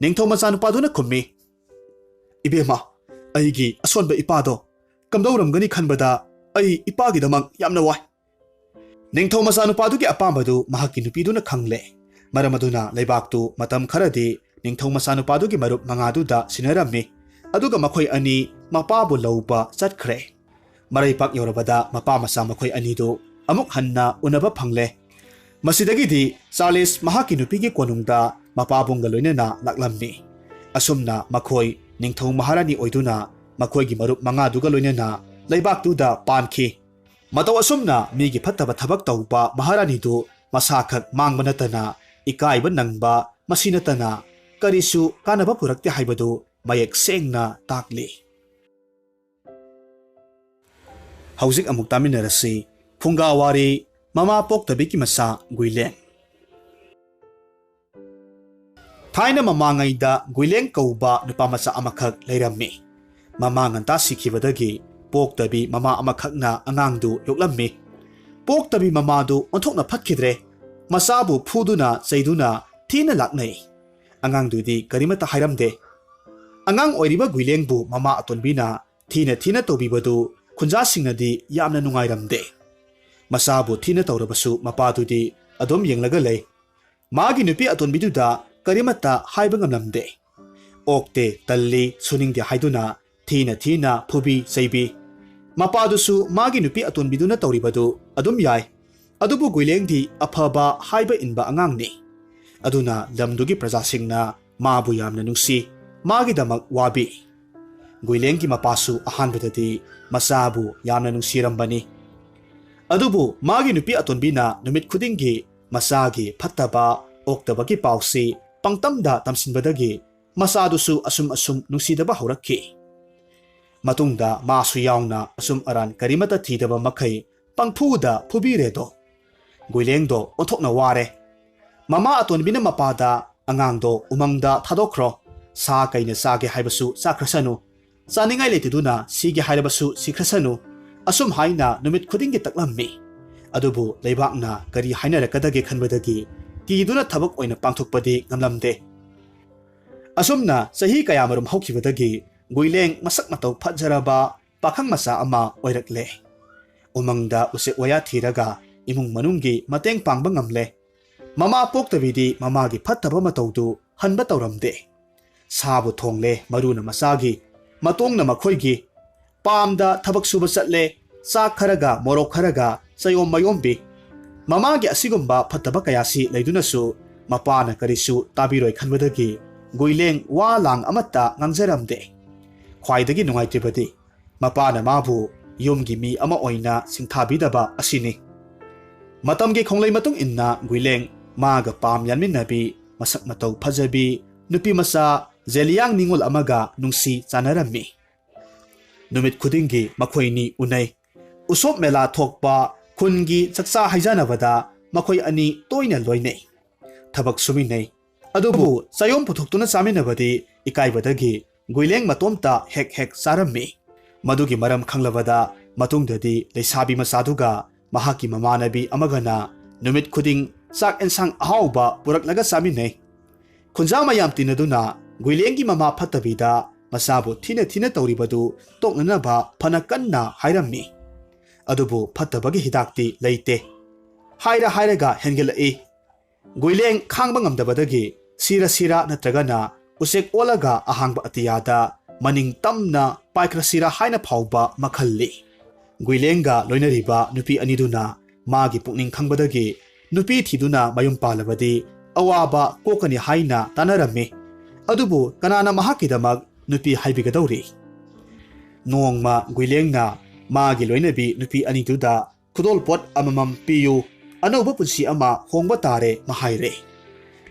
ꯅꯤꯡꯊꯧ ꯃꯆꯥꯅꯨꯄꯥꯗꯨꯅ ꯈꯨꯝꯃꯤ, "ꯏꯕꯦꯝꯃ, ꯑꯩꯒꯤ ꯑꯁꯣꯟꯕ ꯏꯄꯥꯗꯣ ꯀꯝꯗꯧꯔꯝꯒꯅꯤ ꯈꯟꯕꯗ ꯑꯩ ꯏꯄꯥꯒꯤꯗꯃꯛ ꯌꯥꯝꯅ ꯋꯥꯏ"꯫ ꯅꯤꯡꯊꯧ ꯃꯆꯥꯅꯨꯄꯥꯗꯨꯒꯤ ꯑꯄꯥꯝꯕꯗꯨ ꯃꯍꯥꯛꯀꯤ ꯅꯨꯄꯤꯗꯨꯅ ꯈꯪꯂꯦ꯫ ꯃꯔꯝ ꯑꯗꯨꯅ ꯂꯩꯕꯥꯛꯇꯨ ꯃꯇꯝ ꯈꯔꯗꯤ ꯅꯤꯡꯊꯧ ꯃꯆꯥꯅꯨꯄꯥꯗꯨꯒꯤ ꯃꯔꯨꯞ ꯃꯉꯥꯗꯨꯗ ꯁꯤꯟꯅꯔꯝꯃꯤ꯫ ꯑꯗꯨꯒ ꯃꯈꯣꯏ ꯑꯅꯤ ꯃꯄꯥꯕꯨ ꯂꯧꯕ ꯆꯠꯈ꯭ꯔꯦ꯫ ꯃꯔꯩꯄꯥꯛ ꯌꯧꯔꯕꯗ ꯃꯄꯥ ꯃꯆꯥ ꯃꯈꯣꯏ ꯑꯅꯤꯗꯨ ꯑꯃꯨꯛ ꯍꯟꯅ ꯎꯅꯕ ꯐꯪꯂꯦ꯫ ꯃꯁꯤꯗꯒꯤꯗꯤ ꯆꯥꯔꯂꯤꯁ ꯃꯍꯥꯛꯀꯤ ꯅꯨꯄꯤꯒꯤ ꯀꯣꯅꯨꯡꯗ ꯃꯄꯥꯕꯨꯡꯒ ꯂꯣꯏꯅꯅ ꯂꯥꯛꯂꯝꯃꯤ꯫ ꯑꯁꯨꯝꯅ ꯃꯈꯣꯏ ꯅꯤꯡꯊꯧ ꯃꯍꯥꯔꯥꯅꯤ ꯑꯣꯏꯗꯨꯅ ꯃꯈꯣꯏꯒꯤ ꯃꯔꯨꯞ ꯃꯉꯥꯗꯨꯒ ꯂꯣꯏꯅꯅ ꯂꯩꯕꯥꯛꯇꯨꯗ ꯄꯥꯟꯈꯤ꯫ ꯃꯇꯧ ꯑꯁꯨꯝꯅ ꯃꯤꯒꯤ ꯐꯠꯇꯕ ꯊꯕꯛ ꯇꯧꯕ ꯃꯍꯥꯔꯥꯅꯤꯗꯨ ꯃꯁꯥꯈꯛ ꯃꯥꯡꯕ ꯅꯠꯇꯅ ꯏꯀꯥꯏꯕ ꯅꯪꯕ, ꯃꯁꯤ ꯅꯠꯇꯅ ꯀꯔꯤꯁꯨ ꯀꯥꯟꯅꯕ ꯄꯨꯔꯛꯇꯦ ꯍꯥꯏꯕꯗꯨ ꯃꯌꯦꯛ ꯁꯦꯡꯅ ꯇꯥꯛꯂꯤ꯫ ꯍꯧꯖꯤꯛ ꯑꯃꯨꯛ ꯇꯥꯃꯤꯟꯅꯔꯁꯤ ꯐꯨꯡꯒꯥ ꯋꯥꯔꯤ, ꯃꯃꯥ ꯄꯣꯛꯇꯕꯤꯒꯤ ꯃꯆꯥ ꯒꯨꯏꯂꯦꯟ꯫ ꯊꯥꯏꯅ ꯃꯃꯥꯡꯉꯩꯗ ꯒꯨꯏꯂꯦꯟ ꯀꯧꯕ ꯅꯨꯄꯥ ꯃꯆꯥ ꯑꯃꯈꯛ ꯂꯩꯔꯝꯃꯤ꯫ ꯃꯃꯥ ꯉꯟꯇꯥ ꯁꯤꯈꯤꯕꯗꯒꯤ ꯄꯣꯛꯇꯕꯤ ꯃꯃꯥ ꯑꯃꯈꯛꯅ ꯑꯉꯥꯡꯗꯨ ꯌꯣꯛꯂꯝꯃꯤ꯫ ꯄꯣꯛꯇꯕꯤ ꯃꯃꯥꯗꯨ ꯑꯣꯟꯊꯣꯛꯅ ꯐꯠꯈꯤꯗ꯭ꯔꯦ꯫ ꯃꯆꯥꯕꯨ ꯐꯨꯗꯨꯅ ꯆꯩꯗꯨꯅ ꯊꯤꯅ ꯂꯥꯛꯅꯩ꯫ ꯑꯉꯥꯡꯗꯨꯗꯤ ꯀꯔꯤꯃꯠꯇ ꯍꯥꯏꯔꯝꯗꯦ꯫ ꯑꯉꯥꯡ ꯑꯣꯏꯔꯤꯕ ꯒꯨꯏꯂꯦꯟꯕꯨ ꯃꯃꯥ ꯑꯇꯣꯟꯕꯤꯅ ꯊꯤꯅ ꯊꯤꯅ ꯇꯧꯕꯤꯕꯗꯨ ꯈꯨꯟꯖꯥꯁꯤꯡꯅꯗꯤ ꯌꯥꯝꯅ ꯅꯨꯡꯉꯥꯏꯔꯝꯗꯦ꯫ ꯃꯆꯥꯕꯨ ꯊꯤꯅ ꯇꯧꯔꯕꯁꯨ ꯃꯄꯥꯗꯨꯗꯤ ꯑꯗꯨꯝ ꯌꯦꯡꯂꯒ ꯂꯩ꯫ ꯃꯥꯒꯤ ꯅꯨꯄꯤ ꯑꯇꯣꯟꯕꯤꯗꯨꯗ ꯀꯔꯤꯃꯠꯇ ꯍꯥꯏꯕ ꯉꯝꯂꯝꯗꯦ꯫ "ꯑꯣꯛꯇꯦ, ꯇꯜꯂꯤ, ꯁꯨꯅꯤꯡꯗꯦ" ꯍꯥꯏꯗꯨꯅ ꯊꯤꯅ ꯊꯤꯅ ꯐꯨꯕꯤ ꯆꯩꯕꯤ꯫ ꯃꯄꯥꯗꯨꯁꯨ ꯃꯥꯒꯤ ꯅꯨꯄꯤ ꯑꯇꯣꯟꯕꯤꯗꯨꯅ ꯇꯧꯔꯤꯕꯗꯨ ꯑꯗꯨꯝ ꯌꯥꯏ꯫ ꯑꯗꯨꯕꯨ ꯒꯨꯏꯂꯦꯡꯗꯤ ꯑꯐꯕ ꯍꯥꯏꯕ ꯏꯟꯕ ꯑꯉꯥꯡꯅꯤ꯫ ꯑꯗꯨꯅ ꯂꯝꯗꯨꯒꯤ ꯄ꯭ꯔꯖꯥꯁꯤꯡꯅ ꯃꯥꯕꯨ ꯌꯥꯝꯅ ꯅꯨꯡꯁꯤ, ꯃꯥꯒꯤꯗꯃꯛ ꯋꯥꯕꯤ꯫ ꯒꯨꯏꯂꯦꯡꯒꯤ ꯃꯄꯥꯁꯨ ꯑꯍꯥꯟꯕꯗꯗꯤ ꯃꯆꯥꯕꯨ ꯌꯥꯝꯅ ꯅꯨꯡꯁꯤꯔꯝꯕꯅꯤ꯫ ꯑꯗꯨꯕꯨ ꯃꯥꯒꯤ ꯅꯨꯄꯤ ꯑꯇꯣꯟꯕꯤꯅ ꯅꯨꯃꯤꯠ ꯈꯨꯗꯤꯡꯒꯤ ꯃꯆꯥꯒꯤ ꯐꯠꯇꯕ, ꯑꯣꯛꯇꯕꯒꯤ ꯄꯥꯎꯁꯤ ꯄꯪꯇꯝꯗ ꯇꯝꯁꯤꯟꯕꯗꯒꯤ ꯃꯆꯥꯗꯨꯁꯨ ꯑꯁꯨꯝ ꯑꯁꯨꯝ ꯅꯨꯡꯁꯤꯗꯕ ꯍꯧꯔꯛꯈꯤ꯫ ꯃꯇꯨꯡꯗ ꯃꯥꯁꯨ ꯌꯥꯎꯅ ꯑꯁꯨꯝ ꯑꯔꯥꯟ ꯀꯔꯤꯃꯠꯇ ꯊꯤꯗꯕ ꯃꯈꯩ ꯄꯪꯐꯨꯗ ꯐꯨꯕꯤꯔꯦꯗꯣ꯫ ꯒꯨꯏꯂꯦꯡꯗꯣ ꯑꯣꯟꯊꯣꯛꯅ ꯋꯥꯔꯦ꯫ ꯃꯃꯥ ꯑꯇꯣꯟꯕꯤꯅ ꯃꯄꯥꯗ, "ꯑꯉꯥꯡꯗꯣ ꯎꯃꯪꯗ ꯊꯥꯗꯣꯛꯈ꯭ꯔꯣ꯫ ꯁꯥ ꯀꯩꯅ ꯆꯥꯒꯦ ꯍꯥꯏꯕꯁꯨ ꯆꯥꯈ꯭ꯔꯁꯅꯨ, ꯆꯥꯅꯤꯡꯉꯥꯏ ꯂꯩꯇꯗꯨꯅ ꯁꯤꯒꯦ ꯍꯥꯏꯔꯕꯁꯨ ꯁꯤꯈ꯭ꯔꯁꯅꯨ"꯫ ꯑꯁꯨꯝ ꯍꯥꯏꯅ ꯅꯨꯃꯤꯠ ꯈꯨꯗꯤꯡꯒꯤ ꯇꯛꯂꯝꯃꯤ꯫ ꯑꯗꯨꯕꯨ ꯂꯩꯕꯥꯛꯅ ꯀꯔꯤ ꯍꯥꯏꯅꯔꯛꯀꯗꯒꯦ ꯈꯟꯕꯗꯒꯤ ꯀꯤꯗꯨꯅ ꯊꯕꯛ ꯑꯣꯏꯅ ꯄꯥꯡꯊꯣꯛꯄꯗꯤ ꯉꯝꯂꯝꯗꯦ꯫ ꯑꯁꯨꯝꯅ ꯆꯍꯤ ꯀꯌꯥꯃꯔꯨꯝ ꯍꯧꯈꯤꯕꯗꯒꯤ ꯒꯨꯏꯂꯦꯡ ꯃꯁꯛ ꯃꯇꯧ ꯐꯖꯔꯕ ꯄꯥꯈꯪ ꯃꯆꯥ ꯑꯃ ꯑꯣꯏꯔꯛꯂꯦ꯫ ꯎꯃꯪꯗ ꯎꯆꯦꯛ ꯋꯥꯌꯥ ꯊꯤꯔꯒ ꯏꯃꯨꯡ ꯃꯅꯨꯡꯒꯤ ꯃꯇꯦꯡ ꯄꯥꯡꯕ ꯉꯝꯂꯦ꯫ ꯃꯃꯥ ꯄꯣꯛꯇꯕꯤꯗꯤ ꯃꯃꯥꯒꯤ ꯐꯠꯇꯕ ꯃꯇꯧꯗꯨ ꯍꯟꯕ ꯇꯧꯔꯝꯗꯦ꯫ ꯁꯥꯕꯨ ꯊꯣꯡꯂꯦ, ꯃꯔꯨꯅ ꯃꯆꯥꯒꯤ, ꯃꯇꯣꯡꯅ ꯃꯈꯣꯏꯒꯤ꯫ ꯄꯥꯝꯗ ꯊꯕꯛ ꯁꯨꯕ ꯆꯠꯂꯦ, ꯆꯥꯛ ꯈꯔꯒ ꯃꯣꯔꯣꯛ ꯈꯔꯒ ꯆꯌꯣꯝ ꯃꯌꯣꯝꯕꯤ꯫ ꯃꯃꯥꯒꯤ ꯑꯁꯤꯒꯨꯝꯕ ꯐꯠꯇꯕ ꯀꯌꯥꯁꯤ ꯂꯩꯗꯨꯅꯁꯨ ꯃꯄꯥꯅ ꯀꯔꯤꯁꯨ ꯇꯥꯕꯤꯔꯣꯏ ꯈꯟꯕꯗꯒꯤ ꯒꯨꯏꯂꯦꯡ ꯋꯥ ꯂꯥꯡ ꯑꯃꯠꯇ ꯉꯥꯡꯖꯔꯝꯗꯦ꯫ ꯈ꯭ꯋꯥꯏꯗꯒꯤ ꯅꯨꯡꯉꯥꯏꯇ꯭ꯔꯤꯕꯗꯤ ꯃꯄꯥꯅ ꯃꯥꯕꯨ ꯌꯨꯝꯒꯤ ꯃꯤ ꯑꯃ ꯑꯣꯏꯅ ꯁꯤꯡꯊꯥꯕꯤꯗꯕ ꯑꯁꯤꯅꯤ꯫ ꯃꯇꯝꯒꯤ ꯈꯣꯡꯂꯩ ꯃꯇꯨꯡ ꯏꯟꯅ ꯒꯨꯏꯂꯦꯡ ꯃꯥꯒ ꯄꯥꯝ ꯌꯥꯟꯃꯤꯟꯅꯕꯤ, ꯃꯁꯛ ꯃꯇꯧ ꯐꯖꯕꯤ ꯅꯨꯄꯤ ꯃꯆꯥ ꯖꯦꯂꯤꯌꯥꯡ ꯅꯤꯉꯣꯜ ꯑꯃꯒ ꯅꯨꯡꯁꯤ ꯆꯥꯟꯅꯔꯝꯃꯤ꯫ ꯅꯨꯃꯤꯠ ꯈꯨꯗꯤꯡꯒꯤ ꯃꯈꯣꯏꯅꯤ ꯎꯅꯩ꯫ ꯎꯁꯣꯞ ꯃꯦꯂꯥ ꯊꯣꯛꯄ, ꯈꯨꯟꯒꯤ ꯆꯥꯛꯆꯥ ꯍꯩꯖꯥꯟꯅꯕꯗ ꯃꯈꯣꯏ ꯑꯅꯤ ꯇꯣꯏꯅ ꯂꯣꯏꯅꯩ꯫ ꯊꯕꯛ ꯁꯨꯃꯤꯟꯅꯩ꯫ ꯑꯗꯨꯕꯨ ꯆꯌꯣꯝ ꯄꯨꯊꯣꯛꯇꯨꯅ ꯆꯥꯃꯤꯟꯅꯕꯗꯤ ꯏꯀꯥꯏꯕꯗꯒꯤ ꯒꯨꯏꯂꯦꯡ ꯃꯇꯣꯝꯇ ꯍꯦꯛ ꯍꯦꯛ ꯆꯥꯔꯝꯃꯤ꯫ ꯃꯗꯨꯒꯤ ꯃꯔꯝ ꯈꯪꯂꯕꯗ ꯃꯇꯨꯡꯗꯗꯤ ꯂꯩꯁꯥꯕꯤ ꯃꯆꯥꯗꯨꯒ ꯃꯍꯥꯛꯀꯤ ꯃꯃꯥꯟꯅꯕꯤ ꯑꯃꯒꯅ ꯅꯨꯃꯤꯠ ꯈꯨꯗꯤꯡ ꯆꯥꯛ ꯑꯦꯟꯁꯥꯡ ꯑꯍꯥꯎꯕ ꯄꯨꯔꯛꯂꯒ ꯆꯥꯃꯤꯟꯅꯩ꯫ ꯈꯨꯟꯖꯥ ꯃꯌꯥꯝ ꯇꯤꯟꯅꯗꯨꯅ ꯒꯨꯏꯂꯦꯡꯒꯤ ꯃꯃꯥ ꯐꯠꯇꯕꯤꯗ ꯃꯆꯥꯕꯨ ꯊꯤꯅ ꯊꯤꯅ ꯇꯧꯔꯤꯕꯗꯨ ꯇꯣꯛꯅꯅꯕ ꯐꯅ ꯀꯟꯅ ꯍꯥꯏꯔꯝꯃꯤ꯫ ꯑꯗꯨꯕꯨ ꯐꯠꯇꯕꯒꯤ ꯍꯤꯗꯥꯛꯇꯤ ꯂꯩꯇꯦ꯫ ꯍꯥꯏꯔ ꯍꯥꯏꯔꯒ ꯍꯦꯟꯒꯠꯂꯛꯏ꯫ ꯒꯨꯏꯂꯦꯡ ꯈꯥꯡꯕ ꯉꯝꯗꯕꯗꯒꯤ ꯁꯤꯔ ꯁꯤꯔ ꯅꯠꯇ꯭ꯔꯒꯅ ꯎꯆꯦꯛ ꯑꯣꯜꯂꯒ ꯑꯍꯥꯡꯕ ꯑꯇꯤꯌꯥꯗ ꯃꯅꯤꯡ ꯇꯝꯅ ꯄꯥꯏꯈ꯭ꯔꯁꯤꯔ ꯍꯥꯏꯅ ꯐꯥꯎꯕ ꯃꯈꯜ ꯂꯩ꯫ ꯒꯨꯏꯂꯦꯡꯒ ꯂꯣꯏꯅꯔꯤꯕ ꯅꯨꯄꯤ ꯑꯅꯤꯗꯨꯅ ꯃꯥꯒꯤ ꯄꯨꯛꯅꯤꯡ ꯈꯪꯕꯗꯒꯤ ꯅꯨꯄꯤ ꯊꯤꯗꯨꯅ ꯃꯌꯨꯝ ꯄꯥꯜꯂꯕꯗꯤ ꯑꯋꯥꯕ ꯀꯣꯛꯀꯅꯤ ꯍꯥꯏꯅ ꯇꯥꯅꯔꯝꯃꯤ꯫ ꯑꯗꯨꯕꯨ ꯀꯅꯥꯅ ꯃꯍꯥꯛꯀꯤꯗꯃꯛ ꯅꯨꯄꯤ ꯍꯥꯏꯕꯤꯒꯗꯧꯔꯤ? ꯅꯣꯡꯃ ꯒꯨꯏꯂꯦꯡꯅ ꯃꯥꯒꯤ ꯂꯣꯏꯅꯕꯤ ꯅꯨꯄꯤ ꯑꯅꯤꯗꯨꯗ ꯈꯨꯗꯣꯜꯄꯣꯠ ꯑꯃꯃꯝ ꯄꯤꯌꯨ, ꯑꯅꯧꯕ ꯄꯨꯟꯁꯤ ꯑꯃ ꯍꯣꯡꯕ ꯇꯥꯔꯦ ꯃꯍꯥꯏꯔꯦ꯫